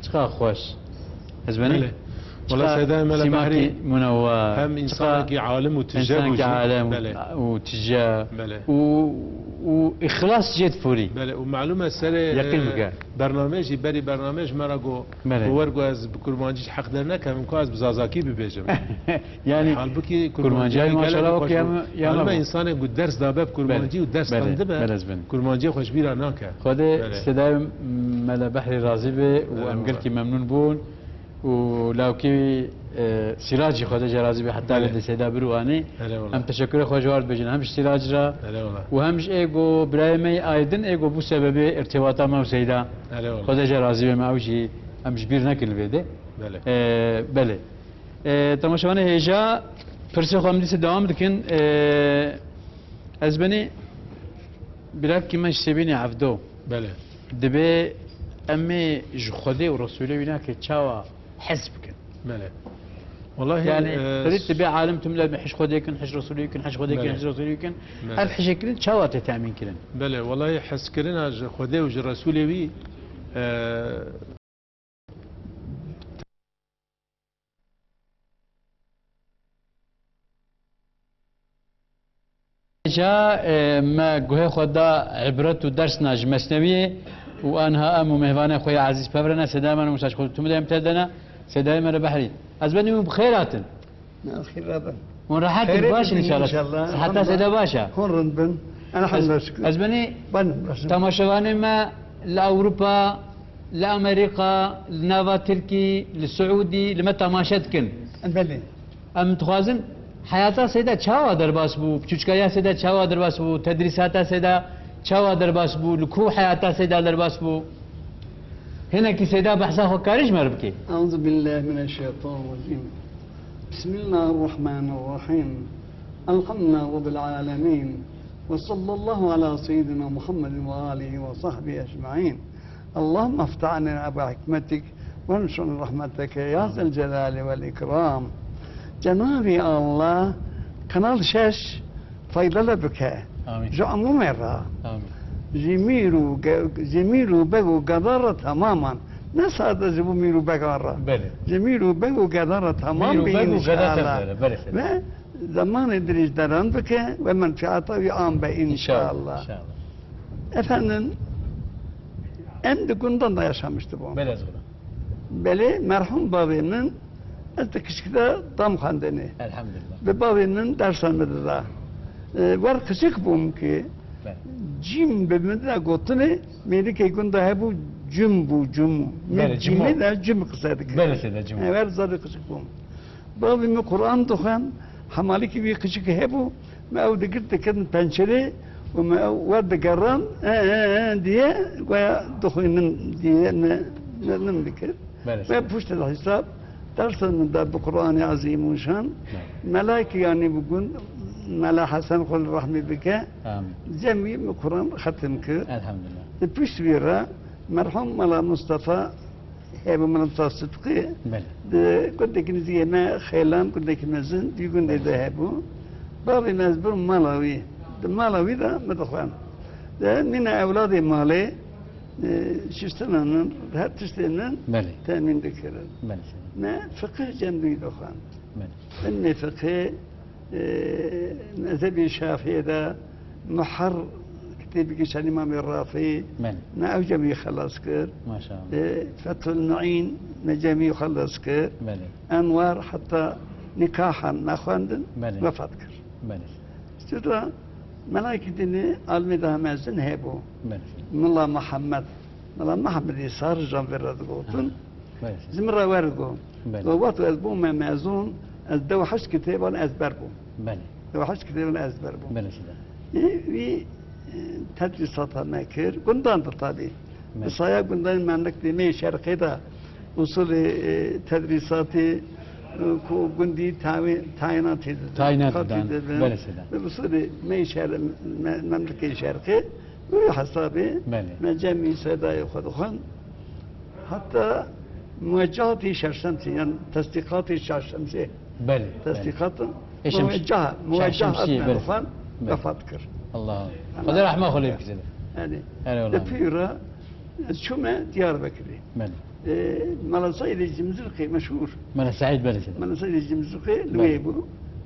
Çiqas xweş. Ez benî. Belê. Wela Seyda Mele Behrî hem însanekî alim û tije bû jî. Belê. Û tije. Belê. Û, û îxlas jê diforî. Belê. Û malûm e serê, yeqîn bike, e, bernamê jî, berî bernamê ji me re got, belê, ku wer ku ez bi kurmancî ji heq dernekem, ku ez bi zazakî bibêjim. Yani, halbûkî kurmanciyê maşallah wek ya me, malûm e, însanê ku ders dabe bi kurmancî û ders xwendibe, belê, belê, belê. Kurmanciyê xwe ji bîra nake. Xwedê Seyda Mele Behrî razî be û em gelkî memnûn bûn. û lawkê wî E, Sîracî, Xwedê jê razî be, heta Belê. Lê de Seyda Birwanî. Erê wela. Em teşekkürê xwe ji wan dibêjin, hem ji Sîrac re Erê wela. û hem ji ê go birayê me yê Aydin, ê go bû sebebê irtibata me û Seyda. Erê wela. Xwedê jê razî be, me ew jî em ji bîr nekin li vê de. Belê. E, belê. E, temaşevanê hêja, pirsê xwe em dîse dewam dikin. E, ez benî birakî me ji Sêbînê Evdo. Belê. Dibê em ê ji Xwedê û Resûlê wî nake çawa hez bikin. Belê. Wallahî, Yani, e, xelît dibê alim tüm le hiş Xwedê kin, hiş Resûlê kin, hiş Xwedê kin, Belê. hiş Resûlê kin. Belê. Ev hişê kirin çawa tê temîn kirin? Belê, wallahî hezkirina ji Xwedê û ji Resûlê wî, e, Ca, e, me guhê xwe da ibret û dersna ji Mesnewiyê û anha em û mêvanê xwe yê ezîz pev re ne, Sêdayê me ne, Mûsa ji xwe tu me de em te de ne, Sêdayê me re Behrî. Ez benî hûn bi xêr hatin. Ne, xêr re bin. Hûn rehet in, Xêrê baş in bin inşallah. inşallah. Siheta Elhamdülillah. Sêda baş e. Hûn rind bin. Elhamdülillah, Ez, şükür. ez benî Bin, başım. temaşevanê me li Ewropa, li Amerîka, li nava Tirkî, li Siûdî, li me temaşe dikin. Belê. Em dixwazin heyata Seyda çawa derbas bû, piçûçkariya Seyda çawa derbas bû, tedrîsata Seyda çawa derbas bû, li ku heyata Seyda derbas bû? Hinekî Seyda behsa xwe karî ji me re bike. أعوذ بالله من الشيطان الرجيم. بسم الله الرحمن الرحيم. الحمد لله رب العالمين. وصلى الله على سيدنا محمد وآله وصحبه أجمعين. اللهم افتح علينا أبواب حكمتك وانشر رحمتك يا ذا الجلال والإكرام. Cenabê Allah Kanal şeş faydalı bike. Amîn. Ji umûmê re. Amîn. Ji mîr û ge-, ji mîr û beg û gedan re temaman. Ne sade ji bo mîr û began re. Belê. Ji mîr û beg û gedan re temam Mîr û be beg û gedan inşallah. tevlere, belê. Ve zamanê dirêj deran bike ve menfiata wî am be İnşallah, inşallah. inşallah. Efendim, em di gundan da yaşamıştı bu. Belê ez bûna. Belê, merhum bavê min, ez di kiçik de dam xwendinê. Elhamdülillah. Bi bavê min dersa min dida. E, wer kiçik bûm ki, Belê. cîm bi min de gotinê, mêrikê gunda hebû cim bû, cim. Min Belê, cim cîmê o. de cim qise dikir. Belê, sede cim o. E, wer zade kiçik bûm. Bavê min Quran dixwend, hemalikî wî qicik hebû, me ew digirt dikirin pençerê û me ew wer digeran, e, e, e, diye goya dixwînin diye me, me min dikir. Belê. Me puştê de hesab, dersa min da bi Quranê Ezîmûşan, Belê. Melaykî yanî bi gund, Mela Hesen xwe li rehmî bike, Amîn. cem wî min Quran xetim kir. Elhamdülillah. Di pişt wî re merhum Mela Mustafa Hebû min Musa Sidqî, Belê. di gundekî nizîkê me Xêlan, gundekî mezin, di gundê de hebû. Bavê me ez bûm mala wî. Di mala wî de min dixwend. De mîna ewladê malê, e, şiştina min, her tiştê min Belê. temîn dikirin. Belê. Me fiqih cem wî dixwend. Belê. Ilmê fiqhê, e, mezhebê Şafiyê de Muher kitêbekî şen Îmamê Rafî, Belê. me ew cem wî xelas kir. Maşallah. E, Fethul Muîn me cem wî xelas kir. Belê. Enwar heta nikahan me xwendin, Belê. wefat kir. Belê. Îşte da melakî dinê almê daha mezin hebû. Belê. Mila Muhammed. Mila Muhammedê Sarijan vê re digotin. Ha. Belê. Ji min re wer go. Belê. Got, wexto ez bûme mezûn, ez dew heşt kitêban ezber bûm. Belê. Dew heşt kitêban ezber bûm. Belê, sede. Ê, wî, e, tedrîsata me kir. Gundan de tabî. Belê. Bi saya gundan memleketê me yê şerqê de usulê, e, tedrîsatê, e, ku gundî tawê-, tayînatê didin, Tayînat katî didan. didin. Belê, sede. Bi usulê me yê şer-, me-, memleketê şerqê, Wî hesabê Belê. me cemî sedayê xwe dixwend. Heta muweccehatî şeşemsê, yan tesdîqatê şeşemsê. Belê, belê. Tesdîqat Ê, şems-, muwecceha, şeş muwecceha şemsiyê, me belê. dixwend, Belê. vefat kir. Allah. Xwedê rehma xwe lê bikire. Yani, Erê, de wela. pîra ez çûme Diyarbekirê. Belê. E, Mela Seîdê Cimzirqê meşhûr. Mela Seîd, belê, sede. Mela Seîdê Cimzirqê li Belê. wê bû.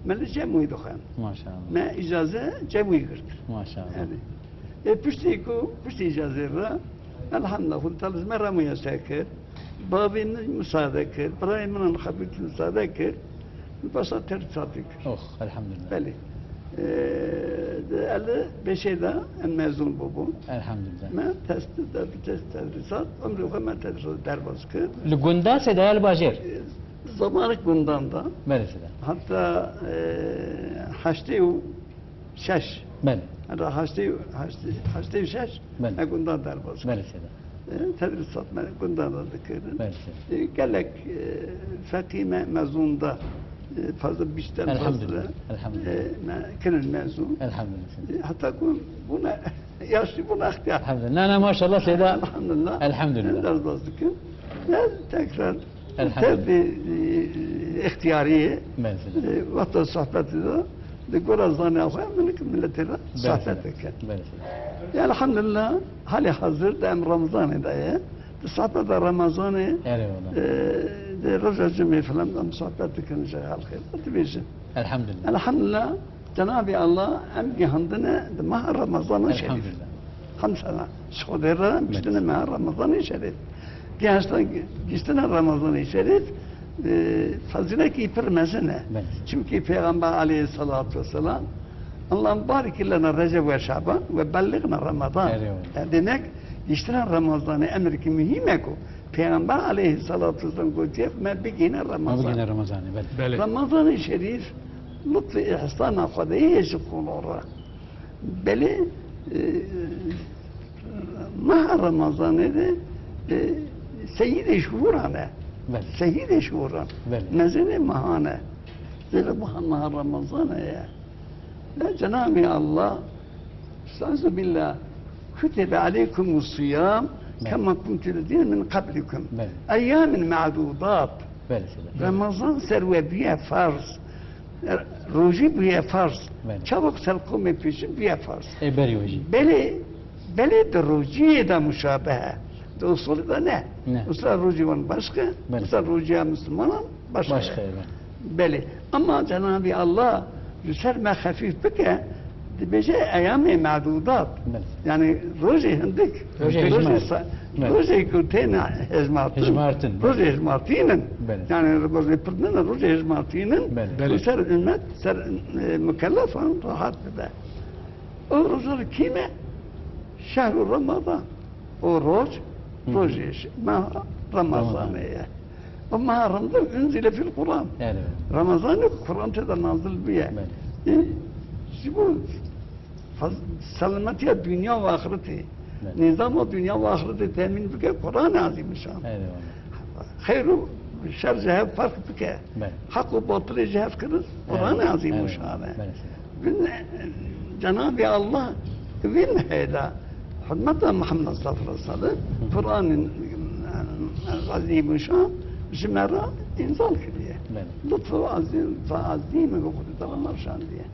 Me li cem wî dixwend. Maşallah. Me îcaze cem wî girt. Maşallah. Yani, E, piştî ku, piştî îcazê re, elhamdulillah, Xwedê Teala ji me re muyesser kir. Bavê min musade kir, birayê min an xebît musade kir. Min başa tedrîsatê kir. Oh, elhamdulillah. Belê. E, di elli beşê de em mezûn bûbûn. Elhamdulillah. Me test-, te-, te-, tedrîsat, umrê xwe me tedrîsat derbas kir. Li gunda sede ya li bajêr? E, Zamanê gundan da. Belê seyda. Heta, e, heştê û şeş. Belê. Heta heştê, heştê, heştê û şeş Belê. Me gundan derbas kir. Belê seyda. E, tedrisat me gundan da dikirin. Belê seyda. E, gelek, e, feqî me mezûn da, e, fazla bîşten fazla, Elhamdülillah, elhamdülillah. E, me kirin mezûn. Elhamdülillah seyda. E, heta ku bûne yaşlî, bûne extiyar. Elhamdülillah. Na, na, maşallah seyda. Elhamdülillah. Elhamdülillah. Derbas dikin. Ve tekrar Elhamdülillah. Tev bi, e, extiyariyê, Belê seyda. E, wexta sohbetê de, di gora zanê xwe, minik milletê re Belê sohbet seyda. Dike. Belê seyda. Ya elhamdülillah, halê hazir de em Ramazanê de ye. Di sohbeta Ramazanê, Erê wala. E, di roja cumê filan de em sohbet dikin ji xelkê. Dibêjin. Elhamdülillah. Elhamdülillah. Cenabê Allah em gihandine di meha Remezana Şerîf. Elhamdülillah. Hemd sana. Ji Xwedê re em giştine meha Remezanê Şerîf. Gihiştine, giştine Remezanê Şerîf, e, fezîlekî pir mezin e. Belê. Çimkî Pêxember aleyhisselatu vesselam, "Allahümme barik lena Receb ve Şaban ve belliğna Ramazan." Erê wala. Yani demek, giştine Remezanê emrikî muhîm e ku Pêxember aleyhisselatu vesselam gotiye, "Me bigihîne Remezan." Me bigihîne Remezanê, belê. Belê. Remezanê Şerîf lutf û îhsana Xwedê ye ji qûlo re. Belê, e, meha Remezanê de, e, seyîdê şuhuran e. Belê. Seyîdê şuhuran. Belê. Mezinê mehan e. Zira bu meha Remezanê ye. Ve Cenab-ı Allah, Estaizu billah, "Kutibe aleykumus siyam Belê. Kema kutibe alellezine min qablikum. Belê. Eyyamin ma'dudat." Belê seyda. Ramazan ser we bûye farz. Rojî bûye farz. Belê. Çavok ser qomê pêşin bûye farz. Ê berî wê jî. Belê, belê di rojiyê de muşabehe. Di usulê de ne. Ne. Usul rojî wan başka, Belê. Usul rojiya Müslümanan başka. Başka, evet. Belê. Ama Cenab-ı Allah li ser me xefîf bike, dibêje eyamê me'dudat. Belê. Yani rojê hindik. Rojê Rojê hejmar. sa-, Belê. Rojê ku têne hejmartin. Hejmartin, belê. Rojê hejmartîn in. Belê. Yani rojê pir ne, rojê hejmartîn in. Belê. Belê. Li ser ümmet, ser, e, mükellefan rahat bibe. O roja li kî me? Şehru Ramadan. O roj, Hı hı. Rojê ş-, meha Ramazanê Ramazan. Ye. O meha Ramazan unzile fil Kur'an. Evet. Ramazanê Kur'an tê de nazil bûye. Evet. E, ji bo faz-, selametiya dünya ve ahireti. Evet. Nizama dünya ve ahireti temin bike Kur'an-ı Azimüşşan. Evet, evet. Xeyr û şer ji hev ferq bike. Belê. Heq û batilê ji hev kirin, Kur'an-ı Evet, Azîmuşşan e. Evet, belê. Bin, Cenab-ı Allah vî mehê de hurmeta Muhammed sallallahu aleyhi ve sellem, Hı. Kur'an-ı Azîmuşşan ji me re înzal kiriye. Belê. Lutfu azîm, fe azîm bi Xwedê te re me şandiye.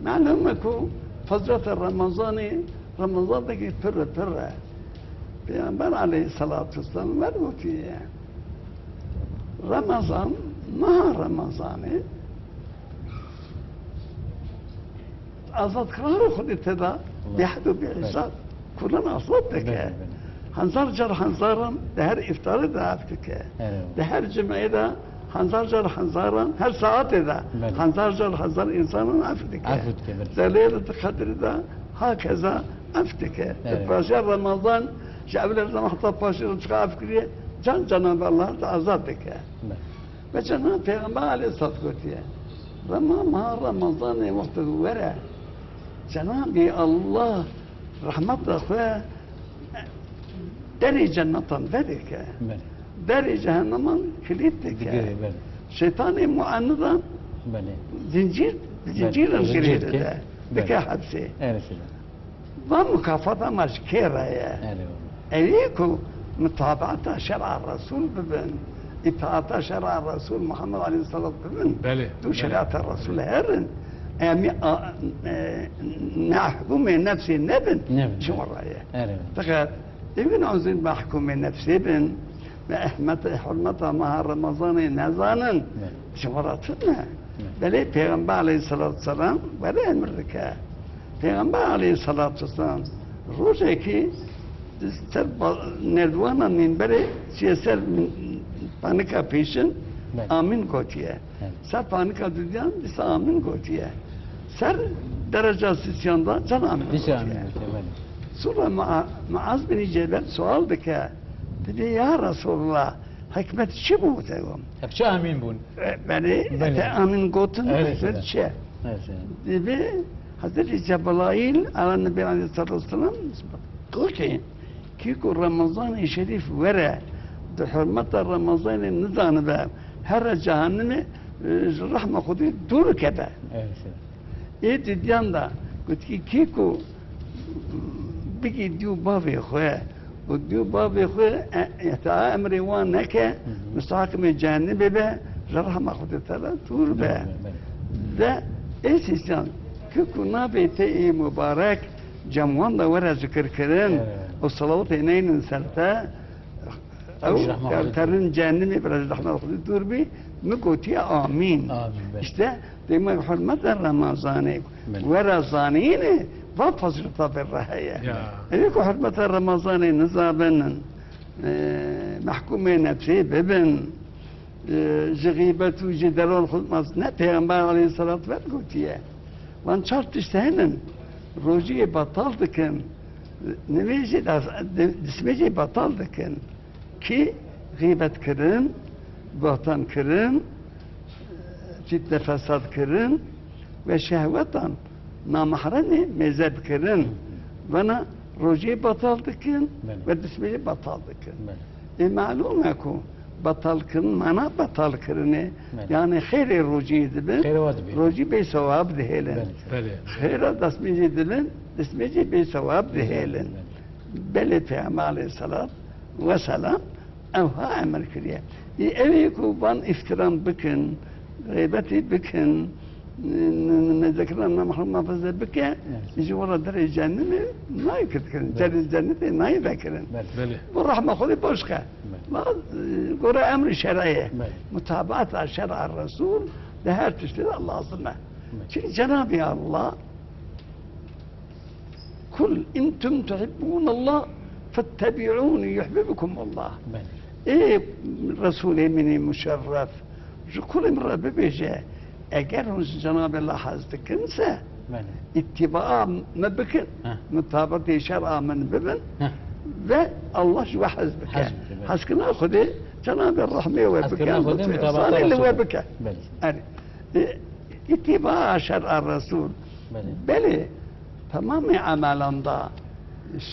Melûm e ku fezleta Remezanê, Remezanekî pir e, pir e. Peygamber aleyhissalatu vesselam wer gotiye. Remezan, meha Remezanê azadkirana Xwedê tê de Allah. Bi hed û bi Belê. Hesab kulan azad dike. Belê, belê. Hezar car hezaran di her îftarê de ev dike. Evet. Di her cimeyê de hezar car hezaran, her saetê de Belê. Hezar car hezar insanan ev dike. Ev dike, belê. Di Leyletul Qedrê de hakeza ev dike. Evet. Di paşê Remezan ji ewlê zaman heta paşê re çiqa ev kiriye, can Cenab-ı Allah da azad dike. Belê. Ve Cenab-ı Peygamber aleyhisselam gotiye, Rema-, meha Remezanê wextê were, Cenab-ı Allah rahmeta xwe derê cennetan vedike. Belê. Derê cehenneman kilît dike. Dike, belê. Şeytanê muennidan Belê. Zincîr, Belê. Zincîran Zincîr girê ke-, dide. Belê. Dike hepsê. Evet, evet. Va mukafata me ji kê re ye? Erê wala. Evî ku mutabaata şer'a Resul bibin, îtaata şer'a Resul Muhammed aleyhisselam bibin, Belê, tu belê. Şerîata Resul herin, em a, e, mehkûmê nefsê nebin, Nebin, çi belê. Wala ye? Erê wala. Feqet evî nazin mehkûmê nefsê bin, ve ehmet, hurmeta meha Remezanê nezanin, Belê. Ji we re tune. Belê. Belê Pêxember aleyhisselatu vesselam were emir dike. Pêxember aleyhisselatu vesselam rojekî ser ba-, nerdwana minberê çiye ser min-, panika pêşin Belê. Amin gotiye. Belê. Ser panika dudiyan dîsa amin gotiye. Ser dereca sisiyan da can amin Dîsa gotiye. Amin gotiye, belê. Sonra Mua-, Muaz bin Cebel sual dike. Dibê, "Ya Resulallah, Hikmet çi bû te got? Hep çi amîn bûn? E, belê, Belê. te amîn gotin, Evet, hikmet evet. çi? Evet, evet. Dibe Hazreti Cebraîl, Ala Nebî Aleyhissalatu Vesselam, gote, kî ku Remezanê Şerîf were, di hurmeta Remezanê nizanibe, here cehennemê, e, ji rehma Xwedê dûr keve. Evet, evet. Ê didiyan de gotkî, kî ku bigî dû bavê xwe û dû bavê xwe, e, îtaa emrê wan neke, Hı hı. mustahakimê cehennemê be, ji rehma Xwedê Teala dûr be. Belê, belê. De ê sîsyan, kî ku navê te ê mubarek cem wan de were zikirkirin Evet. û selawatê neynin ser te, Ew Ew ji rehma Xwedê terin cehennemê bira ji rehma Xwedê dûr bî, min gotiye amîn. Amîn, belê. İşte, dema hurmeta Remezanê, Belê. wera zanînê, va fazileta vê re heye. Ya. Ew ku hurmeta Remezanê nizabin, e, mehkûmê nefsê bibin, e, ji xîbet û ji deran xwe maz ne Pêxember aleyhisselat ver gotiye. Wan çar tişt henin, rojiyê betal dikin, nimêjê de, di-, dismêjê betal dikin. Kî xîbetkirin, buhtankirin, fîtne fesadkirin ve şehwetan namahremê mêze bikirin. Vana rojê betal dikin Belê. ve dismêjê betal dikin. Belê. Ê malûm e ku betalkirin mana betalkirinê. Belê. Yani xêrê rojiyê dibin, Xêrê wa dibin. rojî bê sewab dihêlin. Belê. Belê. Xêra dismêjê dibin, dismêjê bê sewab dihêlin. Belê. Belê Peygamber aleyhisselat ve selam Ew ha emir kiriye. Ê, ew ê ku van îftiran bikin, xeybetê bikin, n-, n-, nezekirina namahrem muhafaza bike, Evet. ji wara derê cennetê nayê kirdikirin. Evet. Cerê cennetê nayê vekirin. Evet. Belê. Bu rahma Xwedê boş ke. Evet. Ma, e, gore emrî şer'ê ye. Evet. Mutabaata şer'a Resul de her tiştê de lazim e. Evet. Çünkü Cenab-ı Allah Kul in kuntum tuhibbunallah fettebi'uni yuhbibkumullah. Belê. Ê Resulê min ê muşerref, ji kulê min re bibêje, eger hûn ji Cenabê Allah hez dikin se, Belê. îttîbaa me bikin, Heh. mutabatê şer'a min bibin Heh. ve Allah ji we hez bike. Hez bike, belê. Hezkirina Xwedê, Cenabê rehmê we bike, Hezkirina Xwedê, lutfê, mutabata ihsanê li we Resulê. bike. Belê. Erê, ê, îttîbaa şer'a Resul. Belê. Belê, temamê emelan de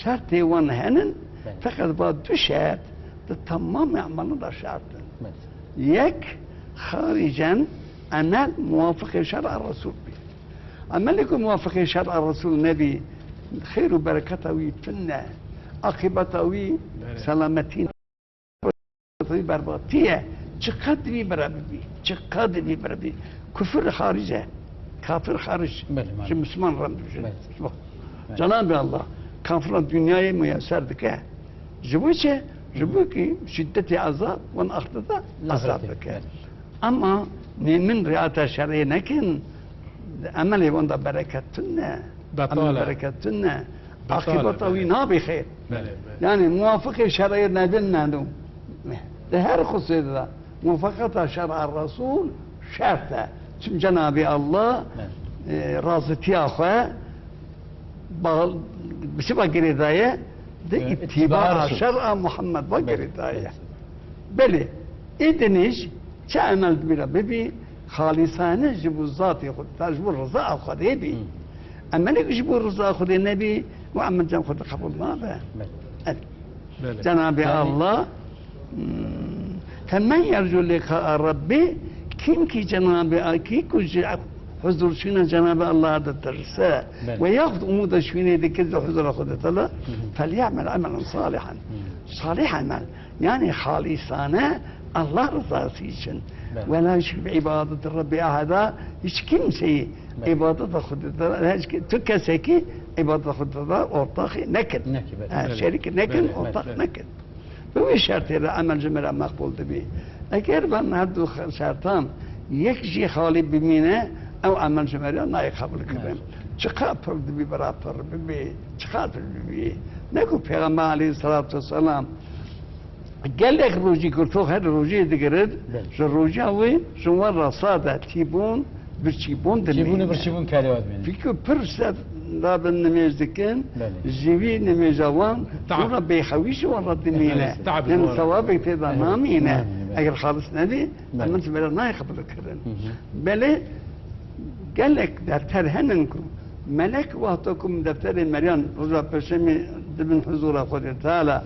şertê wan henin, Belê. feqet va du şert di temamê emelan de şert in. Belê. Yek, xaricen emel muwafiqê şer'a Resul bî. Emelê ku muwafiqê şer'a Resul nebî, xêr û bereketa wî tune, aqibeta wî Belê. selametî Berbatî ye. Çiqas divî bira bibî. Çiqas divî bira bibî. Kufir haric e. Kafir haric. Belê, malum. Ji Müslüman re dibêjin. Belê. Bak. Belê. Cenab-ı Allah kafiran dünyayê müyesser dike. Ji bo çi? Ji bo ki şiddetê azab wan axirete de Lafetê. azab dike. Belê. Ama nê min riayeta şer'ê nekin, emelê wan de bereket tune. Betal e. Emel bereket tune. Betal e, Akibeta wî belê. nabî xêr. Belê, belê. Yani muwafiqê şer'ê nebin nano. Di her xusûsê de muwafaqeta şer'a Resul şert e. Çim Cenabê Allah, Belê. e, razitiya xwe bağ-, bi çi va girêdaye? Di Evet, îtîba îtîba Resul. şer'a Muhammed va Belê, girêdaye. belê. Belê, ê dinê jî çi emel bira bibî, xalisane ji bo zatê xwe, ta ji bo riza Xwedê bî. Hı. Emelê ku ji bo riza Xwedê nebî, û emel cem Xwedê qebûl nabe. Belê. Evet. Belê. Cenabê Yani Allah, hmm, "Femen yercu liqa'a Rabbi", kim ki Cenabê A-, ki ku ji huzur çûna Cenabê Allah ditirse Belê. ve yaxud umûda çûnê dike di huzura Xwedê Teala, Hı hı. "felyamel emelen salihan." Hı. Salih emel. Yani halisane Allah rızası için. Evet. Ve la yüşrik bi ibadeti Rabbi ahada, hiç kimseyi Evet. ibadeta Xwedê de, hiç ki-, tu keseki ibadeta Xwedê de ortak nekin. Nekin, evet. Ha, Evet. şerik nekin, Evet, ortak evet. nekin. Bi wî şertê re emel ji me re meqbûl dibî. Eger van her du şertan yek jî xalî bimîne, ew emel ji me re nayê qebûl kirin. Evet. Çiqa pir dibî bira pir bibî, çiqa pir bibî. Ne ku Pêxember aleyhisselatu vesselam Gelek rojî girto, her rojê digirin, Belê. ji roja wê ji wan re sade tîbûn, Birçîbûn Çêbûn û dimîne. Birçîbûn karê we dimîne. Fîkû pir ser rabin nimêj dikin, Belê. Ji wî nimêja wan, Taab. Wan re bêxewîşî wan re dimîne. Taab Yanî wan re. Sewabek tê de Evet. Namîne. Namîne, belê. Eger xalis nebî, Belê. Em ji bela nayê qebûl kirin. Hı hı. Belê, gelek defter henin ku melek wexta ku min defterê meriyan roja pêşemê dibin huzura Xwedê Teala,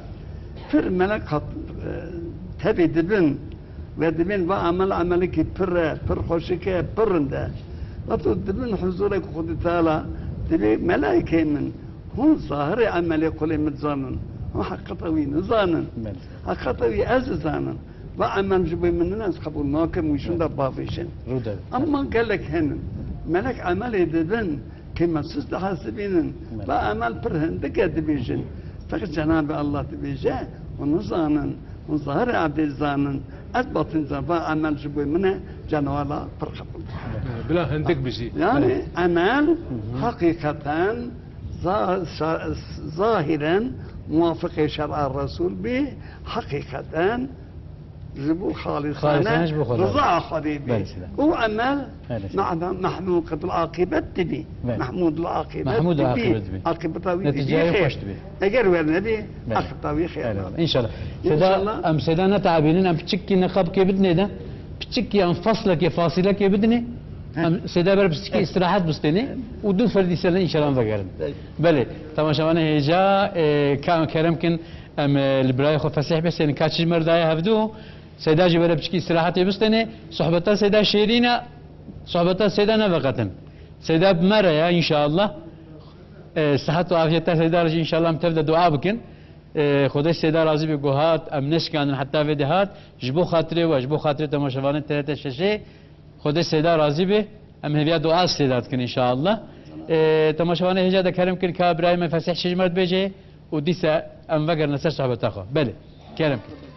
pir melek hat, e, tevî dibin. Ve dibên va emel emelekî pir e, pir xweşik e, pir rind e. Vato dibin huzurek Xwedê Teala, dibê melaykê min, hûn zahirê emelê qulê min dizanin. Hûn heqîqeta wî nizanin. Belê. Heqîqeta wî ez dizanim. Va emel ji bo min nine ez qebûl nakim, wî şûnda bavêjin. Rûde. Ama gelek henin. Melek emelê dibin, qîmetsiz dihesibînin. Belê. Va emel pir hindik e dibêjin. Feqîr Cenabê Allah dibêje, hûn nizanin. Hûn zahirê erdê zanin, ez batin zanin, va emel ji bo min e, Cenab-ı Allah pir qebûl dike. Bila hindik bijî. Yani emel Hı hı. Hakikaten za-, şa-, zahiren muwafiqê şer'a Resul bî, hakikaten ji bo xalisane Xalisane ji bo Xwedê. Riza Xwedê bî. Belê, silah. Û emel Belê, silah. Mehmûd bil akibet dibî. Belê. Mehmûd bil akibet Mehmûd bil dibî. Akibet dibî. Akibeta wî Netîceya dibî xêr. Xweş dibî. Eger wer nebî, Belê. Axiftawî xêr Belê. Nabin. İnşallah. Seda, İnşallah. Em Seda netabînin, em piçikî neqab kê bidinê de, piçikî em faslekê, fasîlekê bidinê, Heh. Em Seda ber piçikî Heh. Îstirahat bistênê û du ferdî sene inşallah em vegerin. Peki. Belê, temaşevanê hêja, e, ka em kerem kin, em, e, li birayê xwe fesih bistênin, ka çi ji me re daye hevdu, Seda jî bere piçikî îstirahatê bistênê, sohbeta Seda şêrîn e, sohbeta Seda neveqetin. Seda bi me re ya inşallah. E, sihet û afiyeta Seyda re jî înşallah em tev de dua bikin. E, Xwedê Seyda razî be ku hat, em neşikandin heta vê de hat. Ji bo xatirê we, ji bo xatirê temaşevanên T R T şeşê, Xwedê Seyda razî be. Em hêviya dua Seyda dikin înşallah. E, temaşevanê hêja de kerem kin ka birayê me Fesîh çi ji me dibêje û dîsa em vegerine ser sohbeta xwe. Belê, kerem kin.